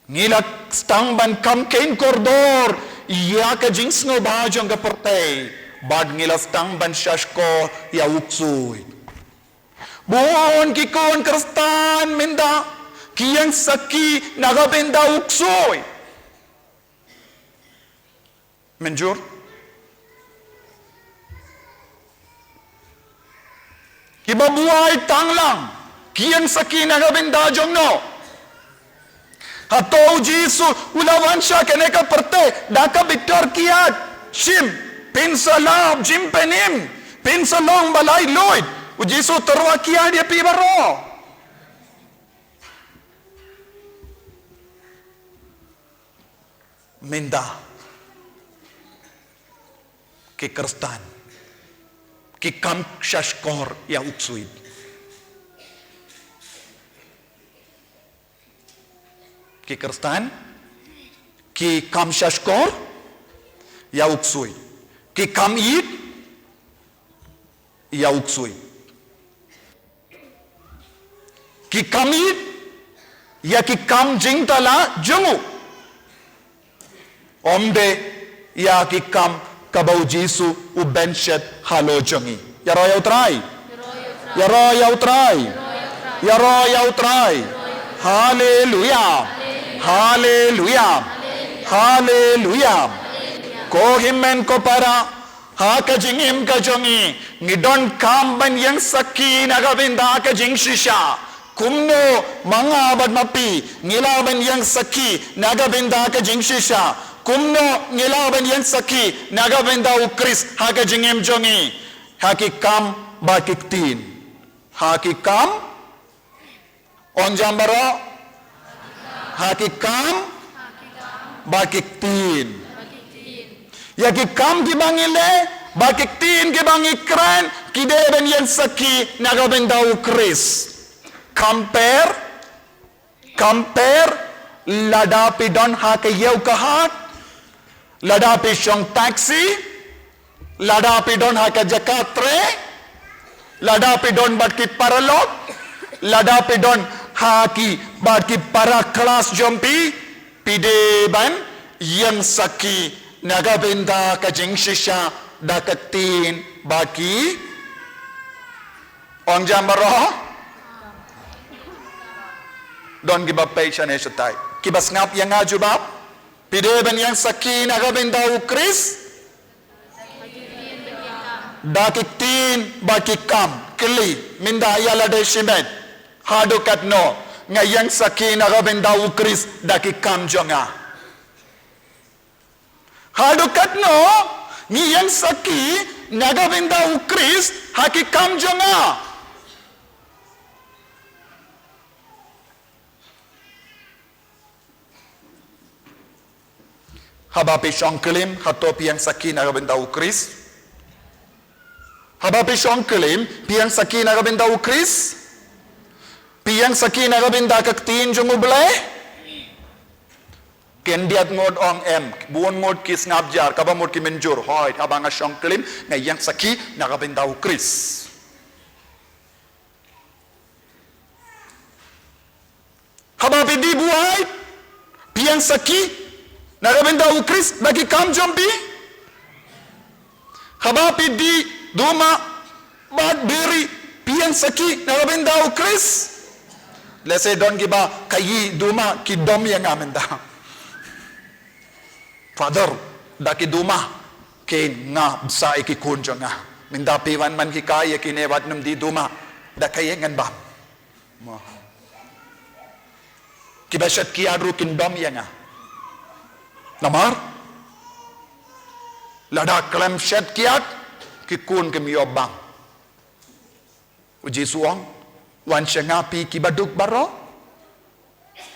Ngi la sdang ban kham kheiñ kordor ïa ka jingsngewbha jong ka pyrthei bad ngi la sdang ban shahshkor ïa u ksuid. Bun ki khun Khristan mynta ki ïeng sakhi na ka bynta u ksuid. Mynjur? Kiba buaid tang lang ki ïeng sakhi na ka bynta jong no? Hato U Jisu u la wan sha kane ka pyrthei da kaba bitar kiad? Shim, phin sa lap jingpynim, phin sa long ba laitluid. U Jisu u tyrwa kiad ïa phi baroh. Mynta ki Khristan ki kham shahshkor ïa u ksuid. Ki Khristan ki kham shahshkor ïa u ksuid. Ki kham ïeit ïa u ksuid. Ki kham ïeit ïa ki kam jingthala jong u. Ym dei ïa ki kam kaba U Jisu u bynshit halor jong ngi. Ïaroh ïa U Trai. Ïaroh ïa U Trai. Ïaroh ïa U Trai. Haleluya. Haleluya. Haleluya. Ko hynmen ko para, ha ka jingim ka jong ngi, ngi donkam ban ïeng sakhi na ka bynta ka jingshisha. Kumno ma nga bad ma phi ngi lah ban ïeng sakhi na ka bynta ka jingshisha? Kumno ngi lah ban ïeng sakhi na ka bynta U Khrist ha ka jingim jong ngi? Ha ki kam bad ki ktien. Ha ki kam Ong jam baroh. Ha ki kam bad ki ktien. Ïa ki kam kiba ngi leh bad ki ktien kiba ngi kren ki dei ban ïeng sakhi na ka bynta U Khrist. Kham pher, kham pher lada phi don ha ka ïew ka hat, lada phi shong taxi, lada phi don ha ka jaka trei, lada phi don bad ki paralok, lada phi don ha ki bad ki para klas jong phi, phi dei ban ïeng sakhi na ka bynta ka jingshisha da ka ktien bad ki. Ong jam baroh. Don kiba peit shane shatai. Kiba sngap ïa nga jubab. Phi dei ban ïeng sakhi na ka bynta U Khrist da ki ktien bad ki kam. Kylli, mynta ïa lade shimet. Haduh katno nga ïeng sakhi na ka bynta U Khrist da ki kam jong nga? Haduh katno ngi ïeng sakhi na ka bynta U Khrist ha ki kam jong nga? Haba phi shong klim, hato phi ïeng sakhi na ka bynta u Khrist? Haba phi shong klim, phi ïeng sakhi na ka bynta u Khrist? Phi ïeng sakhi na ka bynta ka ktien jong U Blei? Khyndiat ngut ong em, bun ngut ki sngap jar, kaba mut ki mynjur, hooid, haba nga shong klim, nga ïeng sakhi na ka bynta u Khrist. Haba phi die buaid, phi ïeng sakhi na ka bynta u Khrist da ki kam jong phi? Haba phi die duma bad biri, phi ïeng sakhi na ka bynta u Khrist? Lehse don kiba ka ïing duma ki dom ïa nga mynta. Father, da ki duma, ki nga bsa ïa ki khun jong nga. Mynta phi wan man ki kai ïa kine wat nym die duma, da kaei ngan bam? Mo. Kiba shet kiad ruh kin dom ïa nga. Namar lada khlem shet kiad, ki khun kim ïoh bam. U Jisu ong, wan sha nga phi kiba duk baroh,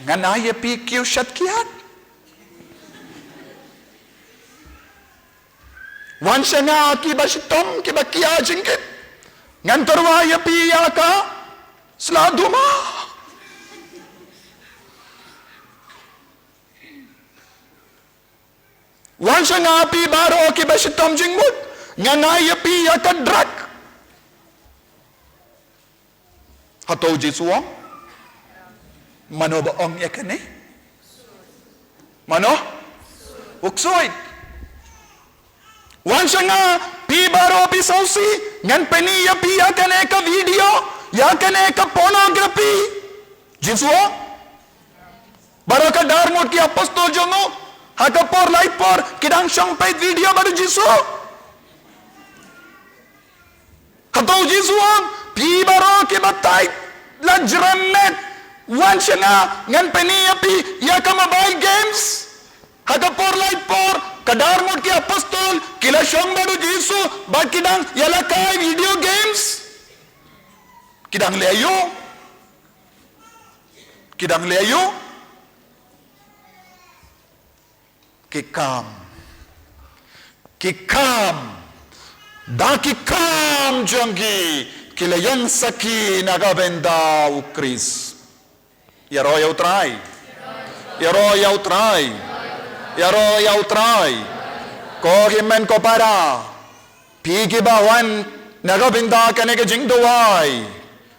ngan ai ïa phi ki shet kiad. Wan sha nga kiba shitom, kiba kia jingkit, ngan tyrwa ïa phi ïa ka sla duma. Wan sha nga phi baroh kiba shitom jingmut, ngan ai ïa phi ïa ka drug. Hato u Jisu u ong? Mano ba ong ïa kane? Mano? U ksuid. Wan sha nga phi baroh phi sngewsih, ngan pyni ïa phi ïa kane ka video, ïa kane ka pornography. Jisu u ong? Baroh ka dar ngut ki apostol jong u, ha ka por lai por, ki dang shong peit video bad u Jisu. Hato u Jisu u ong, phi baroh kiba tied la jrem met, wan sha nga, ngan pyni ïa phi ïa ka mobile games? Ha ka por lai por, ka dar ngut ki apostol ki la shong bad u Jisu, bad ki dang ïalehkai video games. Ki dang leh aïu? Ki dang leh aïu? Ki kam. Ki kam. Da ki kam jong ki, ki la ïeng sakhi na ka bynta u Khrist. Ïaroh ïa u Trai. Ïaroh ïa u Trai. Ïaroh ïa u Trai. Ko hynmen ko para, phi kiba wan na ka bynta kane ka jingduwai,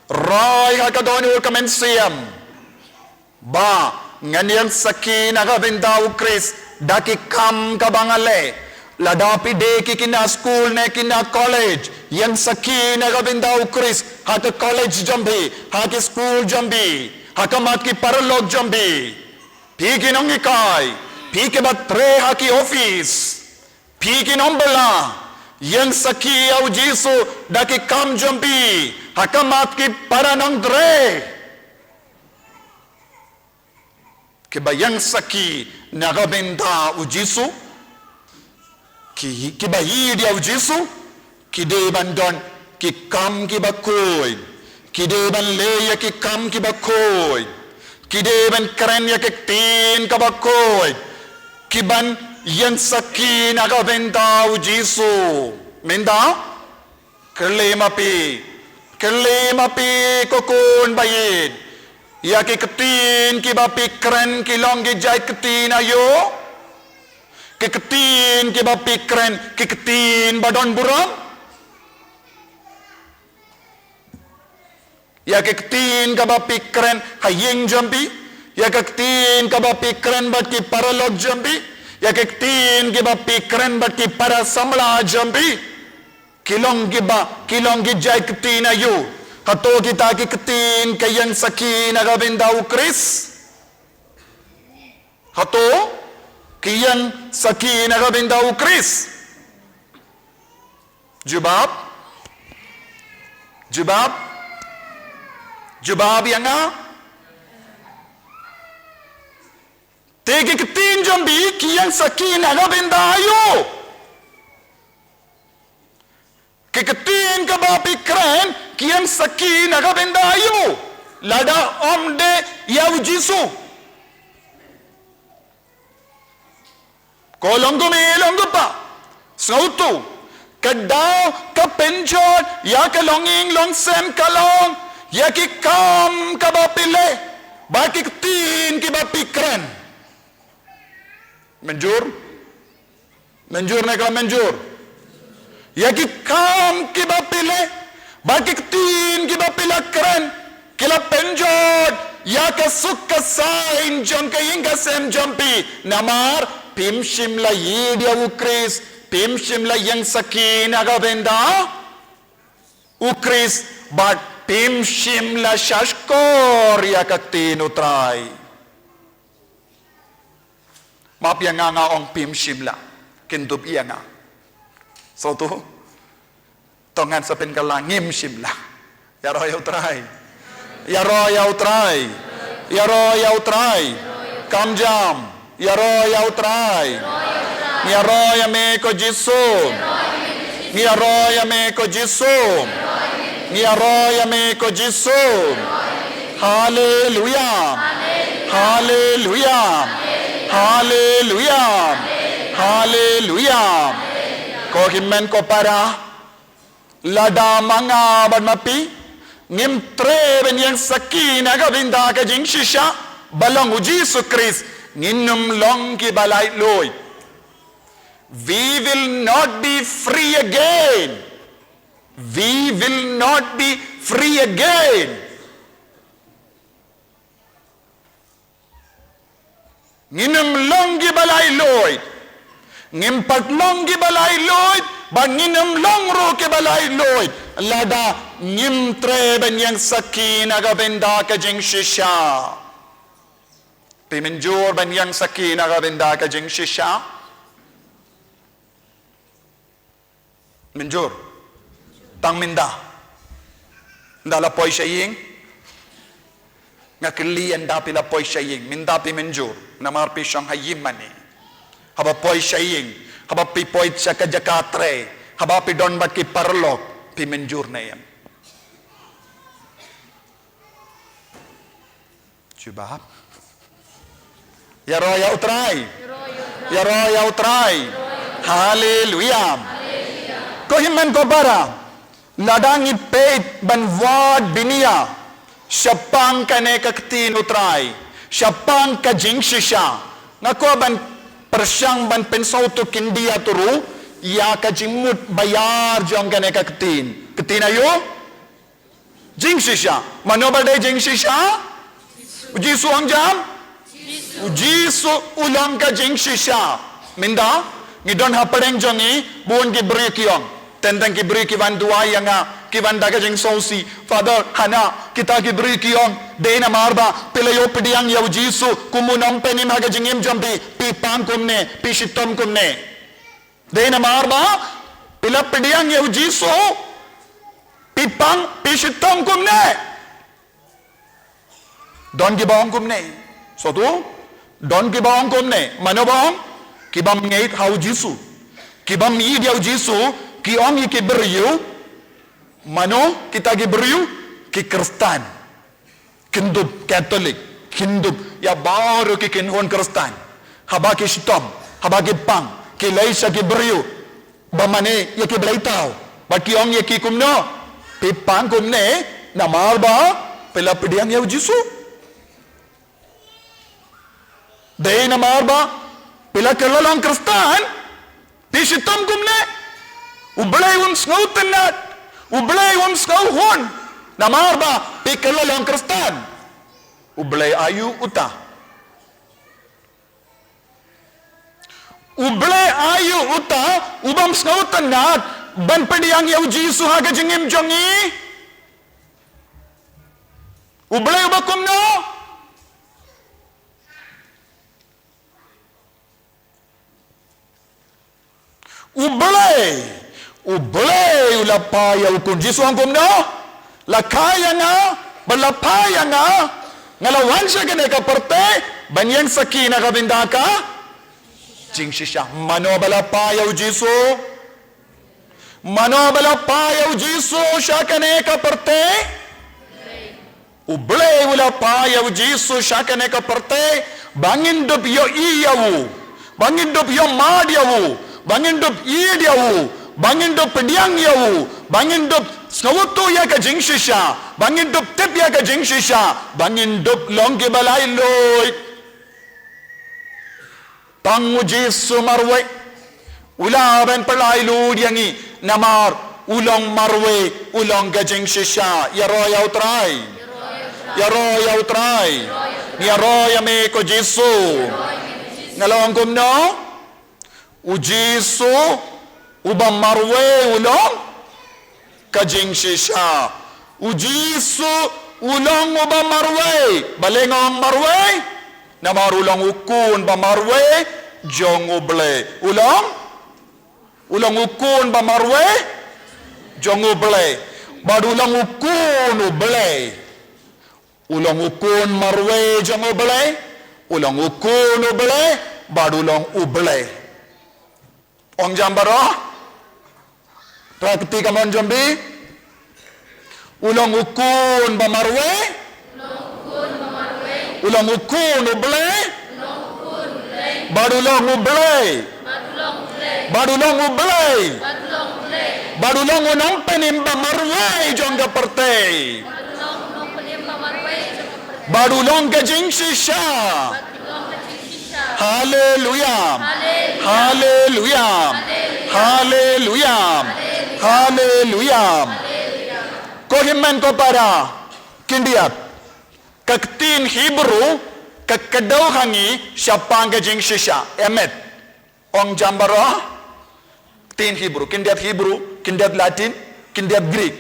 rai ha ka dohnud ka mynsiem ba ngan ïeng sakhi na ka bynta u Khrist da ki kam kaba nga leh. Lada phi dei ki khynnah skul ne khynnah college, ïeng sakhi na ka bynta u Khrist ha ka college jong phi, ha ki skul jong phi, ha khmat ki paralok jong phi. Phi ki nonghikai, phi kiba trei ha ki office, phi ki nongbylla, ïeng sakhi ïa u Jisu da ki kam jong phi ha khmat ki para nongtrei. Kiba ïeng sakhi na ka bynta u Jisu, ki, kiba ïeit ïa u Jisu, ki dei ban don ki kam kiba khuid, ki dei ban leh ïa ki kam kiba khuid, ki dei ban kren ïa ka ktien kaba khuid, ki ban ïeng sakhi na ka bynta u Jisu. Mynta kylli ma phi, kylli ma phi ko khun ba ïeit, ïa ki ktien kiba phi kren ki long ki jait ktien aïu? Ki ktien kiba phi kren ki ktien ba don burom? Ïa ki ktien kaba phi kren ha ïing jong phi, ïa ki ktien kaba phi kren bad ki paralok jong phi, ïa ki ktien kiba phi kren bad ki para samla jong phi, ki long kiba, ki long ki jait ktien aïu? Hato kita ki ktien ki ïeng sakhi na ka bynta u Khrist? Hato ki ïeng sakhi na ka bynta u Khrist? Jubab? Jubab? Jubab ïa nga. Te ki ktien jong phi ki ïeng sakhi na ka bynta aïu? Ki ktien kaba phi kren ki ïeng sakhi na ka bynta aïu? Lada ym dei ïa u Jisu. Ko long kumne, long kumpa. Sngewthuh. Ka daw ka pynjot ïa ka longïing longsem ka long ïa ki kam kiba phi leh bad ki ktien kiba phi kren. Mynjur? Mynjur ne khlem mynjur? Ïa ki kam kiba phi leh bad ki ktien kiba phi la kren ki la pynjot ïa ka suk ka saiñ jong ka ïing ka sem jong phi. Namar phim shym la ïeit ïa u Khrist, phim shym la ïeng sakhi na ka bynta u Khrist, bad phim shym la shahshkor ïa ka ktien u Trai. Map ïa nga, nga ong phim shym la. Kyndup ïa nga. Sngewthuh? To ngan sa pynkylla, ngim shym la. Ïaroh ïa u Trai. Ïaroh ïa u Trai. Ïaroh ïa u Trai. Kam jam. Ïaroh ïa u Trai. Ngi ïaroh ïa me ko Jisu. Ngi ïaroh ïa me ko Jisu. Ngi ïaroh ïa me ko Jisu. Haleluya. Haleluya. Haleluya. Haleluya. Ko hynmen ko para, lada ma nga bad ma phi ngim treh ban ïeng sakhi na ka bynta ka jingshisha ba long u Jisu Khrist, ngin ym long kiba laitluid. We will not be free again. We will not be free again. Ngin ym long kiba laitluid. Ngim pat long kiba laitluid, bad ngin ym long ruh kiba laitluid lada ngim treh ban ïeng sakhi na ka bynta ka jingshisha. Phi mynjur ban ïeng sakhi na ka bynta ka jingshisha? Mynjur. Tang mynta. Ynda la poi sha ïing, nga kylli ynda phi la poi sha ïing, mynta phi mynjur? Namar phi shong ha ïing mane. Haba poi sha ïing, haba phi poi sha ka jaka trei, haba phi don bad ki paralok, phi mynjur ne em? Jubab. Ïaroh ïa u Trai. Ïaroh ïa u Trai. Haleluya. Ko hynmen ko para, lada ngi peit ban wad bniah shaphang kane ka ktien u Trai, shaphang ka jingshisha, nga kwah ban pyrshang ban pynsngewthuh khyndiat ruh ïa ka jingmut ba ïar jong kane ka ktien. Ktien aïu? Jingshisha. Mano ba dei jingshisha? U Jisu, ong jam. U Jisu u long ka jingshisha. Mynta ngi don ha pdeng jong ngi bun ki briew ki ong. Teng teng ki briew ki wan duwai ïa nga, ki wan da ka jingsngewsih, Father, hana kita ki briew ki ong, dei namar ba phi la ïoh pdiang ïa u Jisu kum u nongpynim ha ka jingim jong phi, phi pang kumne, phi shitom kumne. Dei namar ba phi la pdiang ïa u Jisu, phi pang, phi shitom kumne. Don kiba ong kumne. Sngewthuh? Don kiba ong kumne. Mano ba ong? Ki bym ngeit ha u Jisu. Ki bym ïeit ïa u Jisu, ki ong ïa ki briew. Mano kita ki briew? Ki Khristan. Khyndup Katholik, khyndup ïa baroh ki kynhun Khristan. Haba ki shitom, haba ki pang, ki leit sha ki briew ba mane ïa ki blei thaw, bad ki ong ïa ki kumno? Phi pang kumne namar ba phi la pdiang ïa u Jisu. Dei namar ba phi la kylla long Khristan, phi shitom kumne. U Blei um sngewtynnad, u Blei um sngewhun namar ba phi kylla long Khristan. U Blei aïu uta? U Blei aïu uta u bym sngewtynnad ban pdiang ïa u Jisu ha ka jingim jong ngi? U Blei uba kumno? U Blei, u Blei u la phai ïa u Khun. Jisu ong kumno? La kha ïa nga, bad la phai ïa nga, nga la wan sha kane ka pyrthei ban ïeng sakhi na ka bynta ka jingshisha. Mano ba la phai ïa u Jisu? Mano ba la phai ïa u Jisu sha kane ka pyrthei? U Blei u la phai ïa u Jisu sha kane ka pyrthei ba ngin dup ïohi ïa u, Ba ngin dup ïohmad ïa u, ba ngin dup ïeit ïa u, ba ngin dup pdiang ïa u, ba ngin dup sngewthuh ïa ka jingshisha, ba ngin dup tip ïa ka jingshisha, ba ngin dup long kiba laitluid. Tang u Jisu marwei u lah ban pyllait lut ïa ngi, namar u long marwei, u long ka jingshisha. Ïaroh ïa u Trai. Ïaroh ïa u Trai. Ïaroh ïa me ko Jisu. Nga la ong kumno? U Jisu uba marwei u long ka jingshisha. U Jisu u long uba marwei. Balei nga ong marwei? Namar u long u khun ba marwei jong U Blei. U long, u long u khun ba marwei jong U Blei. Bad u long u khun U Blei. U long u khun marwei jong U Blei. U long u khun U Blei. Bad u long U Blei. Ong jam baroh. Tra kti kamon jombi. U long u khun ba marwei. U long u khun U Blei. Bad u long U Blei. Bad u long U Blei. Bad u long u nongpynim ba marwei jong ka pyrthei. Bad u long ka jingshisha. Haleluya. Haleluya. Haleluya. Haleluya. Ko hynmen ko para khyndiat, ka ktien Hebru ka kdew ha ngi shaphang ka jingshisha. Emet. Ong jam baroh. Ktien Hebru, khyndiat Hebru, khyndiat Latin, khyndiat Greek.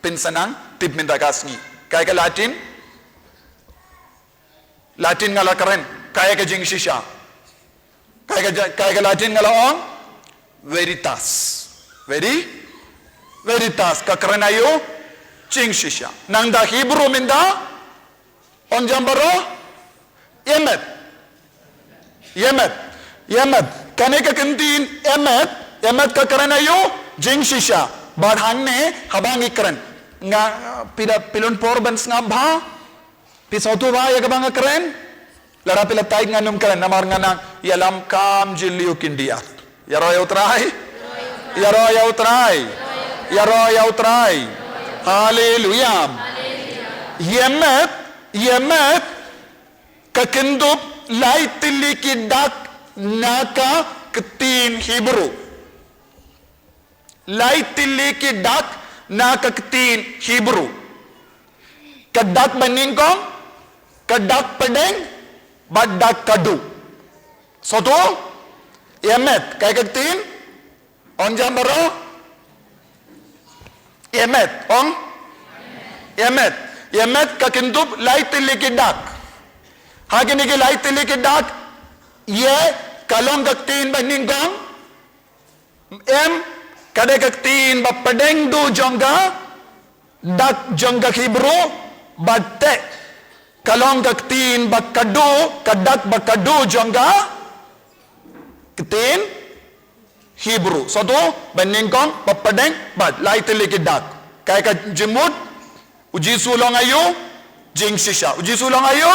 Pynsanang tip mynta ka sngi. Kaei ka Latin? Latin nga la kren, kaei ka jingshisha? Kaei ka, kaei ka Latin nga la ong? Veritas. Veri? Veritas. Ka kren aïu? Jingshisha. Nangta Hebru mynta ong jam baroh? Emet. Emet. Emet. Kane ka ktien emet, emet ka kren aïu? Jingshisha. Bad hangne haba ngi kren, nga, phi da, phi don por ban sngap bha? Phi sngewthuh bha ïa kaba nga kren? Lada phi la tied ngan ym kren namar nga nang ïalam kham jylliew khyndiat. Ïaroh ïa u Trai. Ïaroh ïa u Trai. Ïaroh ïa u Trai. Haleluya. Emet, emet ka kyndup lai tylli ki dak na ka ktien Hebru. Lai tylli ki dak na ka ktien Hebru. Ka dak banyngkong, ka dak pdeng, bad dak kadu. Sngewthuh? Emet, kaei ka ktien? Ong jam baroh. Emet, ong? Emet. Emet ka kyndup lai tylli ki dak. Ha kine ki lai tylli ki dak, ïa ka long ka ktien banyngkong. Em, ka dei ka ktien ba pdeng duh jong ka dak jong ka Hebru, bad te ka long ka ktien ba kadu, ka dak ba kadu jong ka ktien Hebru. Sngewthuh, banyngkong, ba pdeng, bad lai tylli ki dak. Kaei ka jingmut? U Jisu u long aïu? Jingshisha. U Jisu u long aïu?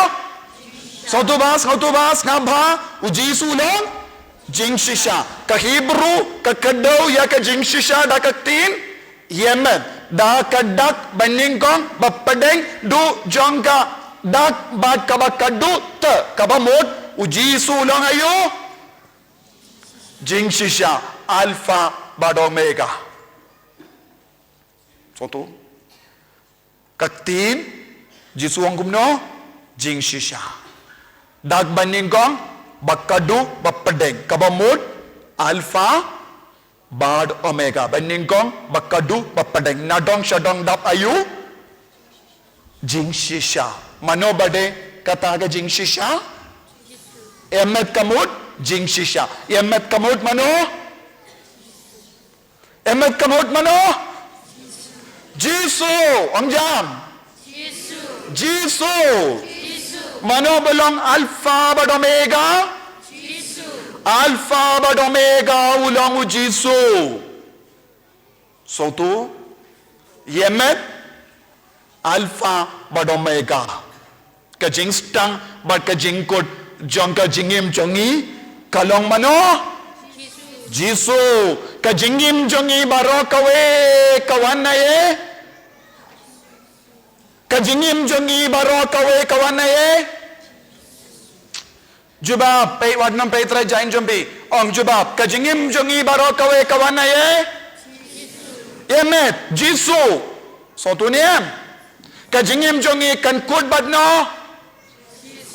Sngewthuh bha, sngewthuh bha, sngap bha. U Jisu u long jingshisha. Ka Hebru ka kdew ïa ka jingshisha da ka ktien emet, da ka dak banyngkong ba pdeng duh jong ka dak bad kaba kadu. Te kaba mut, u Jisu u long aïu? Jingshisha, Alpha bad Omega. Sngewthuh? Ka ktien Jisu ong kumno? Jingshisha. Dak banyngkong ba kadu ba pdeng, kaba mut Alpha bad Omega. Banyngkong ba kadu ba pdeng. Nadong shadong dap aïu? Jingshisha. Mano ba dei kata ka jingshisha? Emet ka mut jingshisha. Emet ka mut mano? Emet ka mut mano? Jisu. Ong jam. Jisu. Mano ba long Alpha bad Omega? Alpha bad Omega u long u Jisu. Sngewthuh? Emet, Alpha bad Omega. Ka jingsdang bad ka jingkut jong ka jingim jong ngi Ka long mano? Jisu. Ka jingim jong ngi baroh kawei ka wan na ei? Ka jingim jong ngi baroh kawei ka wan na ei? Jubab, peit wat nym peit trai jain jong phi. Ong jubab, ka jingim jong ngi baroh kawei ka wan na ei? Em, Jisu. Sngewthuh ne em? Ka jingim jong ngi kan kut bad no?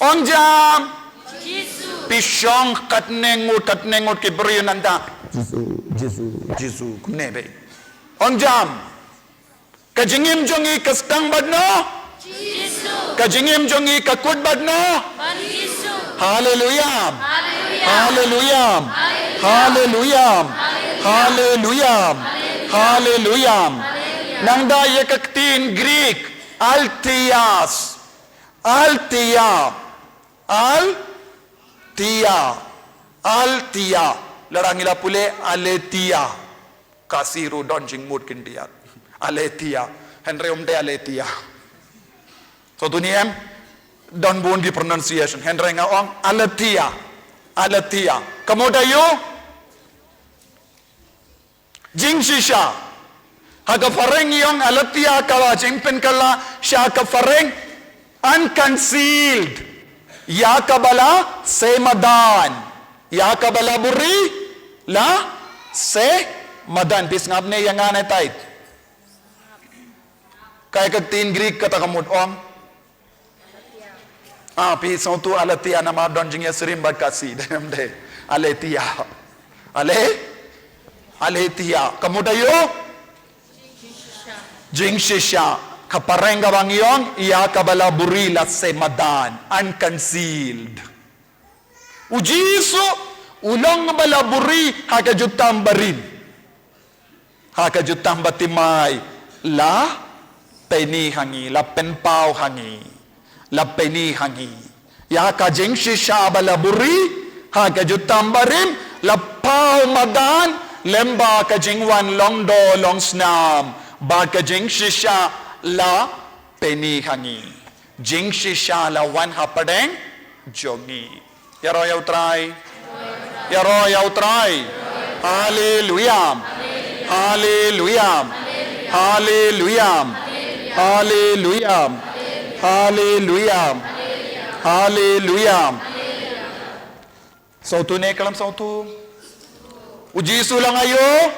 Ong jam. Phi shong katne ngut, katne ngut ki briew nangta. Jisu, Jisu, Jisu, kumne beit. Ong jam. Ka jingim jong ngi ka sdang bad no? Jisu. Ka jingim jong ngi ka kut bad no? Bad Jisu. Haleluya. Haleluya. Haleluya. Haleluya. Haleluya. Haleluya. Nangta ïa ka ktien Greek, aletheia. Aletheia. Aletheia. Aletheia. Lada ngi la pule aletheia. Khasi ruh don jingmut khyndiat. Aletheia. Hynrei ym dei aletheia. Sngewthuh ne em? Don bun ki pronunciation. Hynrei nga ong aletheia. Aletheia. Ka mut aïu? Jingshisha. Ha ka phareng ngi ong aletheia, ka la jingpynkylla sha ka phareng unconcealed. Ïa kaba la seh madan. Ïa kaba la buri la seh madan. Phi sngap ne ïa nga ne tait? Kaei ka ktien Greek kata ka mut ong? Ah, phi sngewthuh aletheia namar don jingïasyriem bad Khasi, dei ne ym dei? Aletheia. Ale? Aletheia. Ka mut aïu? Jingshisha. Ka phareng kaba ngi ong, ïa kaba la buri la seh madan, unconcealed. U Jisu, u long ba la buri ha ka jutang barim. Ha ka jutang bathymmai, la pyni ha ngi, la pynpaw ha ngi, la pyni ha ngi. Ïa ka jingshisha ba la buri, ha ka jutang barim, la paw madan, lem bad ka jingwan long doh long snam, bad ka jingshisha la pyni ha ngi. Jingshisha la wan hapdeng jong ngi. Ïaroh ïa U Trai. Ïaroh ïa U Trai. Haleluya. Haleluya. Haleluya. Haleluya. Haleluya. Haleluya. Sngewthuh ne khlem sngewthuh? U Jisu long aïu?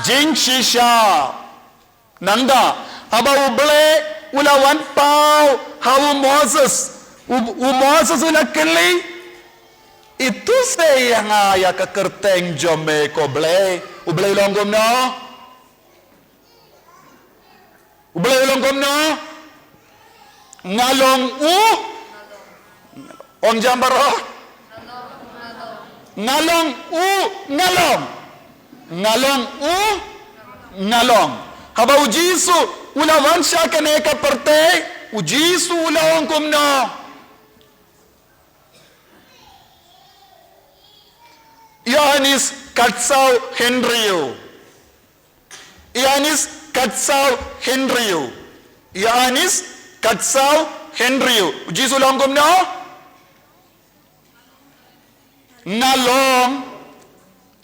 Jingshisha. Nangta, haba U Blei u la wan paw ha u Moses. U, u Moses u la kylli, "Ïathuh seh ïa nga ïa ka kyrteng jong me ko Blei." U Blei u la ong kumno? U Blei u la ong kumno? Nga long u. Ong jam baroh. Nga long u, nga long. Nga long u, nga long. Haba u Jisu u la wan sha kane ka pyrthei, u Jisu u la ong kumno? Ïoannis khatsaw hynriew. Ïoannis khatsaw hynriew. Ïoannis khatsaw hynriew. U Jisu u la ong kumno? Nga long.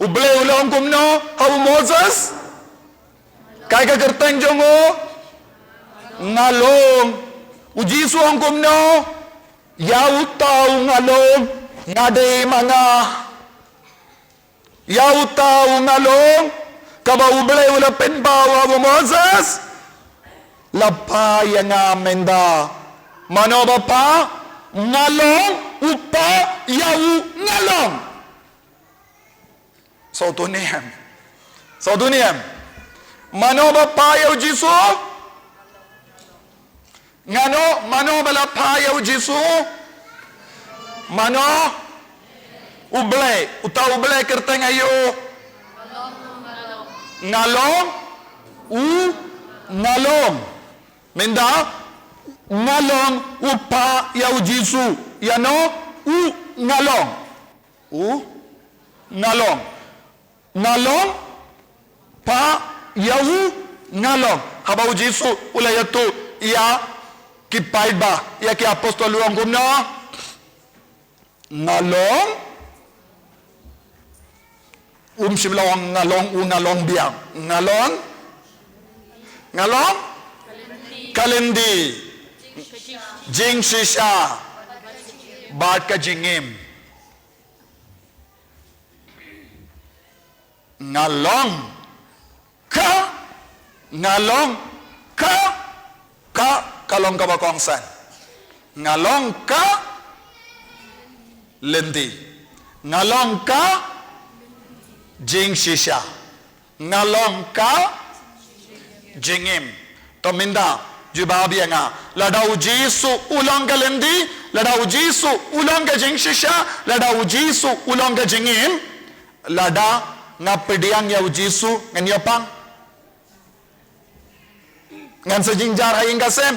U Blei u la ong kumno ha u Moses? Kaei ka kyrteng jong u? Nga long. U Jisu u ong kumno? Ïa uta u nga long, nga dei ma nga. Ïa uta u nga long, kaba U Blei u la pynpaw ha u Moses, la phah ïa nga mynta. Mano ba phah? Nga long, u phah ïa u nga long. Sngewthuh ne em? Sngewthuh ne em? Mano ba phah ïa u Jisu? Nga long, mano ba la phah ïa u Jisu? Mano? U Blei, uta u Blei kyrteng aïu? Nga long, u nga long. Mynta, nga long u phah ïa u Jisu. Ïa no? U nga long. U nga long. Nga long, phah ïa u nga long. Haba u Jisu u la ïathuh ïa ki paidbah, ïa ki apostol u ong kumno? Nga long, Um shym la ong nga long u, nga long biang. Nga long, nga long ka lynti jingshisha bad ka jingim. Nga long ka, nga long ka, ka, ka long kaba kongsan. Nga long ka lynti. Nga long ka jingshisha. Nga long ka jingim. To mynta, jubab ïa nga. Lada u Jisu u long ka lynti, lada u Jisu u long ka jingshisha, lada u Jisu u long ka jingim, lada nga pdiang ïa u Jisu ngan ïa pang. Ngan sa jynjar ha ïing ka sem.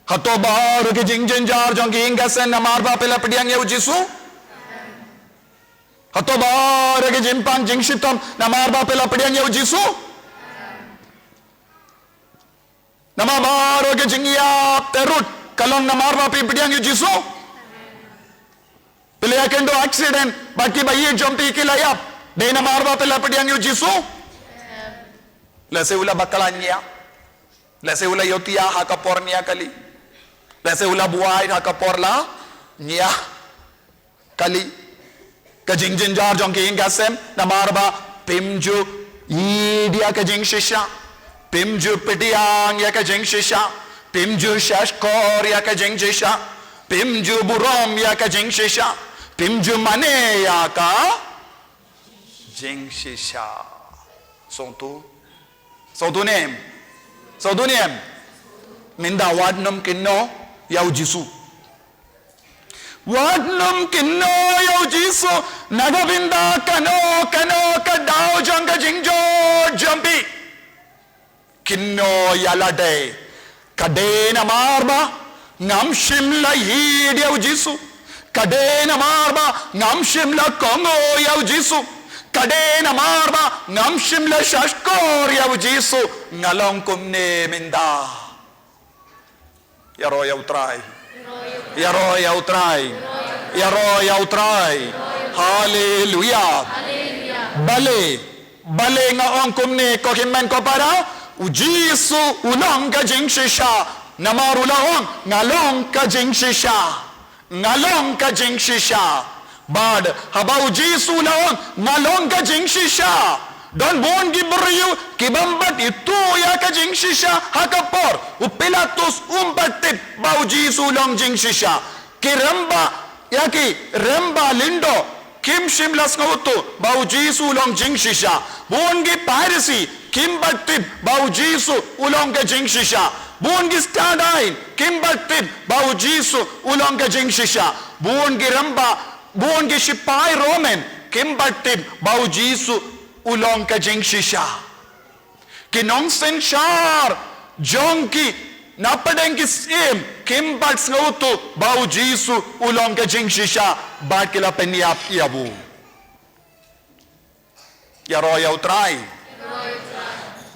Hato baroh ki jingjynjar jong ki ïing ka sem namar ba phi la pdiang ïa u Jisu? Hato baroh ki jingpang jingshitom namar ba phi la pdiang ïa u Jisu? Namar baroh ki jingïap te rut ka long namar ba phi pdiang ïa u Jisu? Phi la ïakynduh accident, bad kiba ïeit jong phi ki la ïap, dei namar ba phi la pdiang ïa u Jisu? Lehse u la bakla ñiah. Lehse u la ïohthiah ha ka por ñiah kali. Lehse u la buaid ha ka por la ñiah kali. Ka jingjynjar jong ki ïing ka sem namar ba phim ju ïeit ïa ka jingshisha. Phim ju pdiang ïa ka jingshisha. Phim ju shahshkor ïa ka jingshisha. Phim ju burom ïa ka jingshisha. Phim ju mane ïa ka jingshisha. Sngewthuh? Sngewthuh ne em? Sngewthuh ne em? Mynta wat nym kynnoh ïa u Jisu. Wat nym kynnoh ïa u Jisu na ka bynta kano kano ka daw jong ka jingjot jong phi. Kynnoh ïa lade. Ka dei namar ba ngam shym la ïeit ïa u Jisu. Ka dei namar ba ngam shym la kohnguh ïa u Jisu. Ka dei namar ba ngam shym la shahshkor ïa u Jisu. Nga long kumne mynta. Ïaroh ïa u Trai. Ïaroh ïa u Trai. Ïaroh ïa u Trai. Haleluia. Balei? Balei nga ong kumne, ko hynmen ko para? U Jisu u long ka jingshisha. Namar u la ong, nga long ka jingshisha. Nga long ka jingshisha. Bad haba u Jisu u la ong, nga long ka jingshisha, don bun ki briew ki bym pat ithuh ïa ka jingshisha ha ka por. U Pilatus um pat tip ba u Jisu u long jingshisha. Ki rangbah, ïa ki rangbah lyngdoh kim shym la sngewthuh ba u Jisu u long jingshisha. Bun ki Pharisi kim pat tip ba u Jisu u long ka jingshisha. Bun ki stad aiñ kim pat tip ba u Jisu u long ka jingshisha. Bun ki rangbah, bun ki shipai Roman kim pat tip ba u Jisu u long ka jingshisha. Ki nongsynshar jong ki na pdeng ki syiem kim pat sngewthuh ba u Jisu u long ka jingshisha bad ki la pynïap ïa u. Ïaroh ïa u Trai.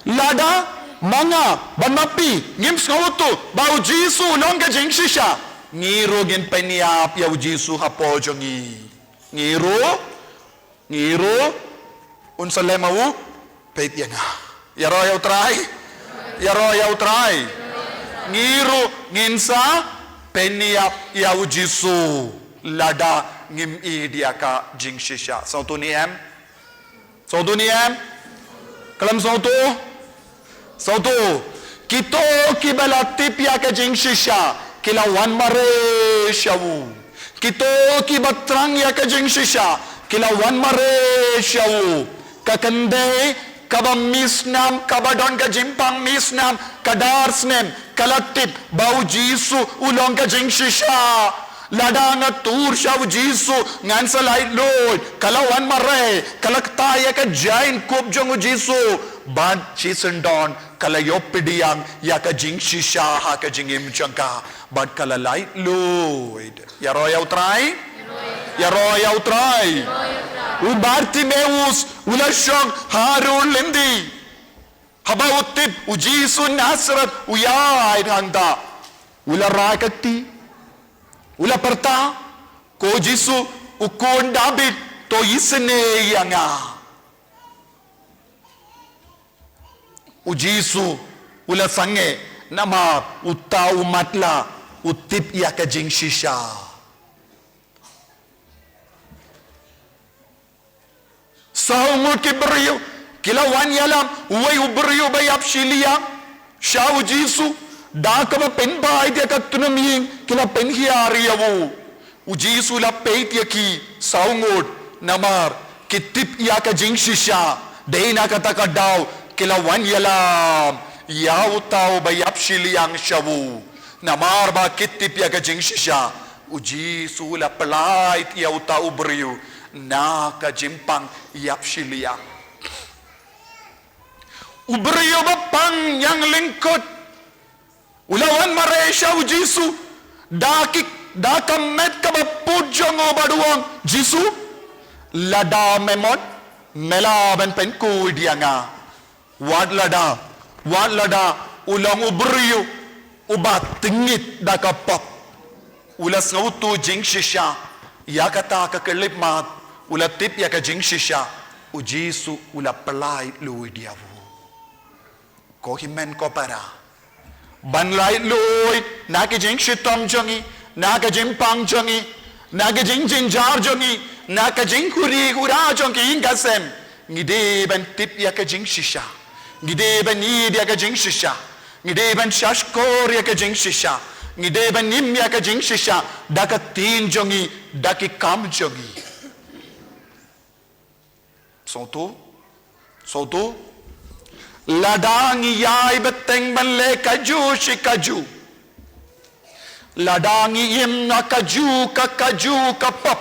Lada ma nga bad ma phi ngim sngewthuh ba u Jisu u long ka jingshisha, ngi ruh ngin pynïap ïa u Jisu hapoh jong ngi. Ngi ruh, ngi ruh un sa leh ma u peit ïa nga. Ïaroh ïa u Trai. Ïaroh ïa u Trai. Ngi ruh ngin sa pynïap ïa u Jisu lada ngim ïeit ïa ka jingshisha. Sngewthuh ne em? Sngewthuh ne em? Khlem sngewthuh? Sngewthuh. Kito kiba la tip ïa ka jingshisha ki la wan mareh sha u. Kito kiba thrang ïa ka jingshisha ki la wan mareh sha u. Ka kynthei kaba misnam, kaba don ka jingpang misnam ka dar snem, ka la tip ba u Jisu u long ka jingshisha. Lada nga tur sha u Jisu ngan sa laitluid. Ka la wan mareh, ka la kta ïa ka jaiñkup jong u Jisu. Bad shisyndon ka la ïoh pdiang ïa ka jingshisha ha ka jingim jong ka. Bad ka la laitluid. Ïaroh ïa u Trai. Ïaroh ïa u Trai. U Bartimeus u la shong ha ri u lynti. Haba u tip u Jisu Nasareth u ïaid hangta, u la rai ka kti, u la pyrta, "Ko Jisu, u khun Dabid, To isynei ïa nga. U Jisu u la sangeh namar uta u matlah u tip ïa ka jingshisha. Saw ngut ki briew ki la wan ïalam, uwei u briew ba ïap shiliang sha u Jisu, da kaba pynbeit ïa ka tnum ïing ki la pynhiar ïa u. U Jisu u la peit ïa ki saw ngut namar ki tip ïa ka jingshisha. Dei na kata ka daw ki la wan ïalam ïa uta uba ïap shiliang sha u. Namar ba ki tip ïa ka jingshisha, u Jisu u la pyllait ïa uta u briew na ka jingpang ïap shiliang. U briew ba pang ïa lyngkot u la wan mareh sha u Jisu da ki, da ka met kaba put jong u bad u ong, Jisu, lada me mon, me lah ban pynkhuid ïa nga. Wat lada, wat lada u long u briew uba tyngit da ka pop. U la sngewthuh jingshisha. Ïa kata ka khyllipmat u la tip ïa ka jingshisha. U Jisu u la pyllait luid ïa u. Ko hynmen ko para, ban lait luid na ka jingshitom jong ngi, na ka jingpang jong ngi, na ka jingjynjar jong ngi, na ka jingkhuri khura jong ngi ïing ka sem, ngi dei ban tip ïa ka jingshisha. Ngi dei ban ïeit ïa ka jingshisha. Ngi dei ban shahshkor ïa ka jingshisha. Ngi dei ban im ïa ka jingshisha da ka ktien jong ngi, da ki kam jong ngi. Sngewthuh? Sngewthuh? Lada ngi ïai bteng ban leh kajuh shi kajuh, lada ngi im na kajuh ka kajuh ka pop,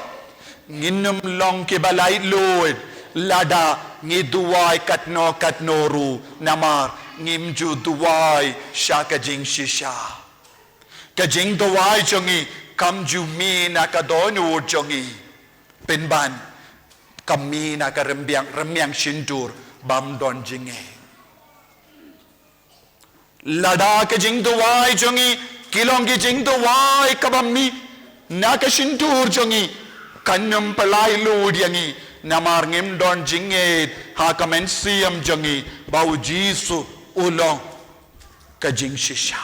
ngin ym long kiba lait luid. Lada ngi duwai katno katno ruh, namar ngim ju duwai sha ka jingshisha. Ka jingduwai jong ngi kam ju mih na ka dohnud jong ngi, pynban ka mih na ka rymbiang, rymmiang shyntur bym don jingngeit. Lada ka jingduwai jong ngi ki long ki jingduwai kaba mih na ka shyntur jong ngi, kan ym pyllait luid ïa ngi, namar ngim don jingngeit ha ka mynsiem jong ngi ba u Jisu u long ka jingshisha.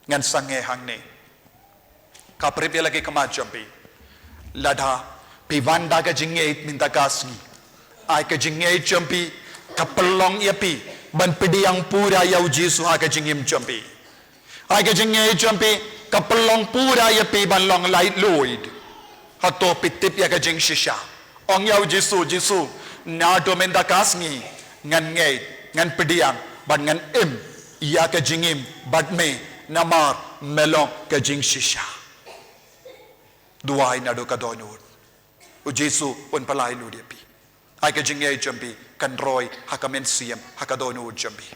Ngan sangeh hangne. Ka pyrshah ïa la ki khmat jong phi. Lada phi wan da ka jingngeit mynta ka sngi, ai ka jingngeit jong phi ka pynlong ïa phi ban pdiang pura ïa u Jisu ha ka jingim jong phi. Ai ka jingngeit jong phi ka pynlong pura ïa phi ban long lait luid. Hato phi tip ïa ka jingshisha? Ong ïa u Jisu, Jisu, naduh mynta ka sngi ngan ngeit, ngan pdiang bad ngan im ïa ka jingim bad me, namar me long ka jingshisha. Duwai naduh ka dohnud. U Jisu un pyllait luid ïa phi. Ai ka jingngeit jong phi kan roi ha ka mynsiem, ha ka dohnud jong phi.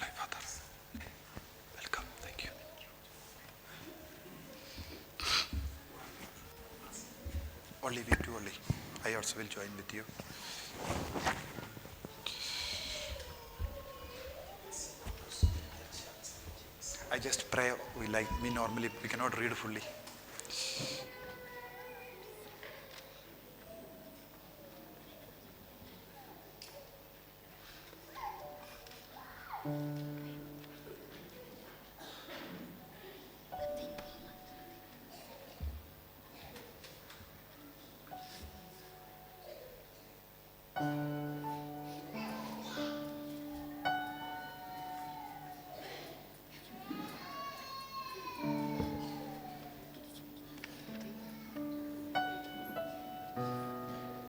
Holy Father, welcome. Thank you. Only with you only. I also will join with you. I just pray, we like, me normally, we cannot read fully.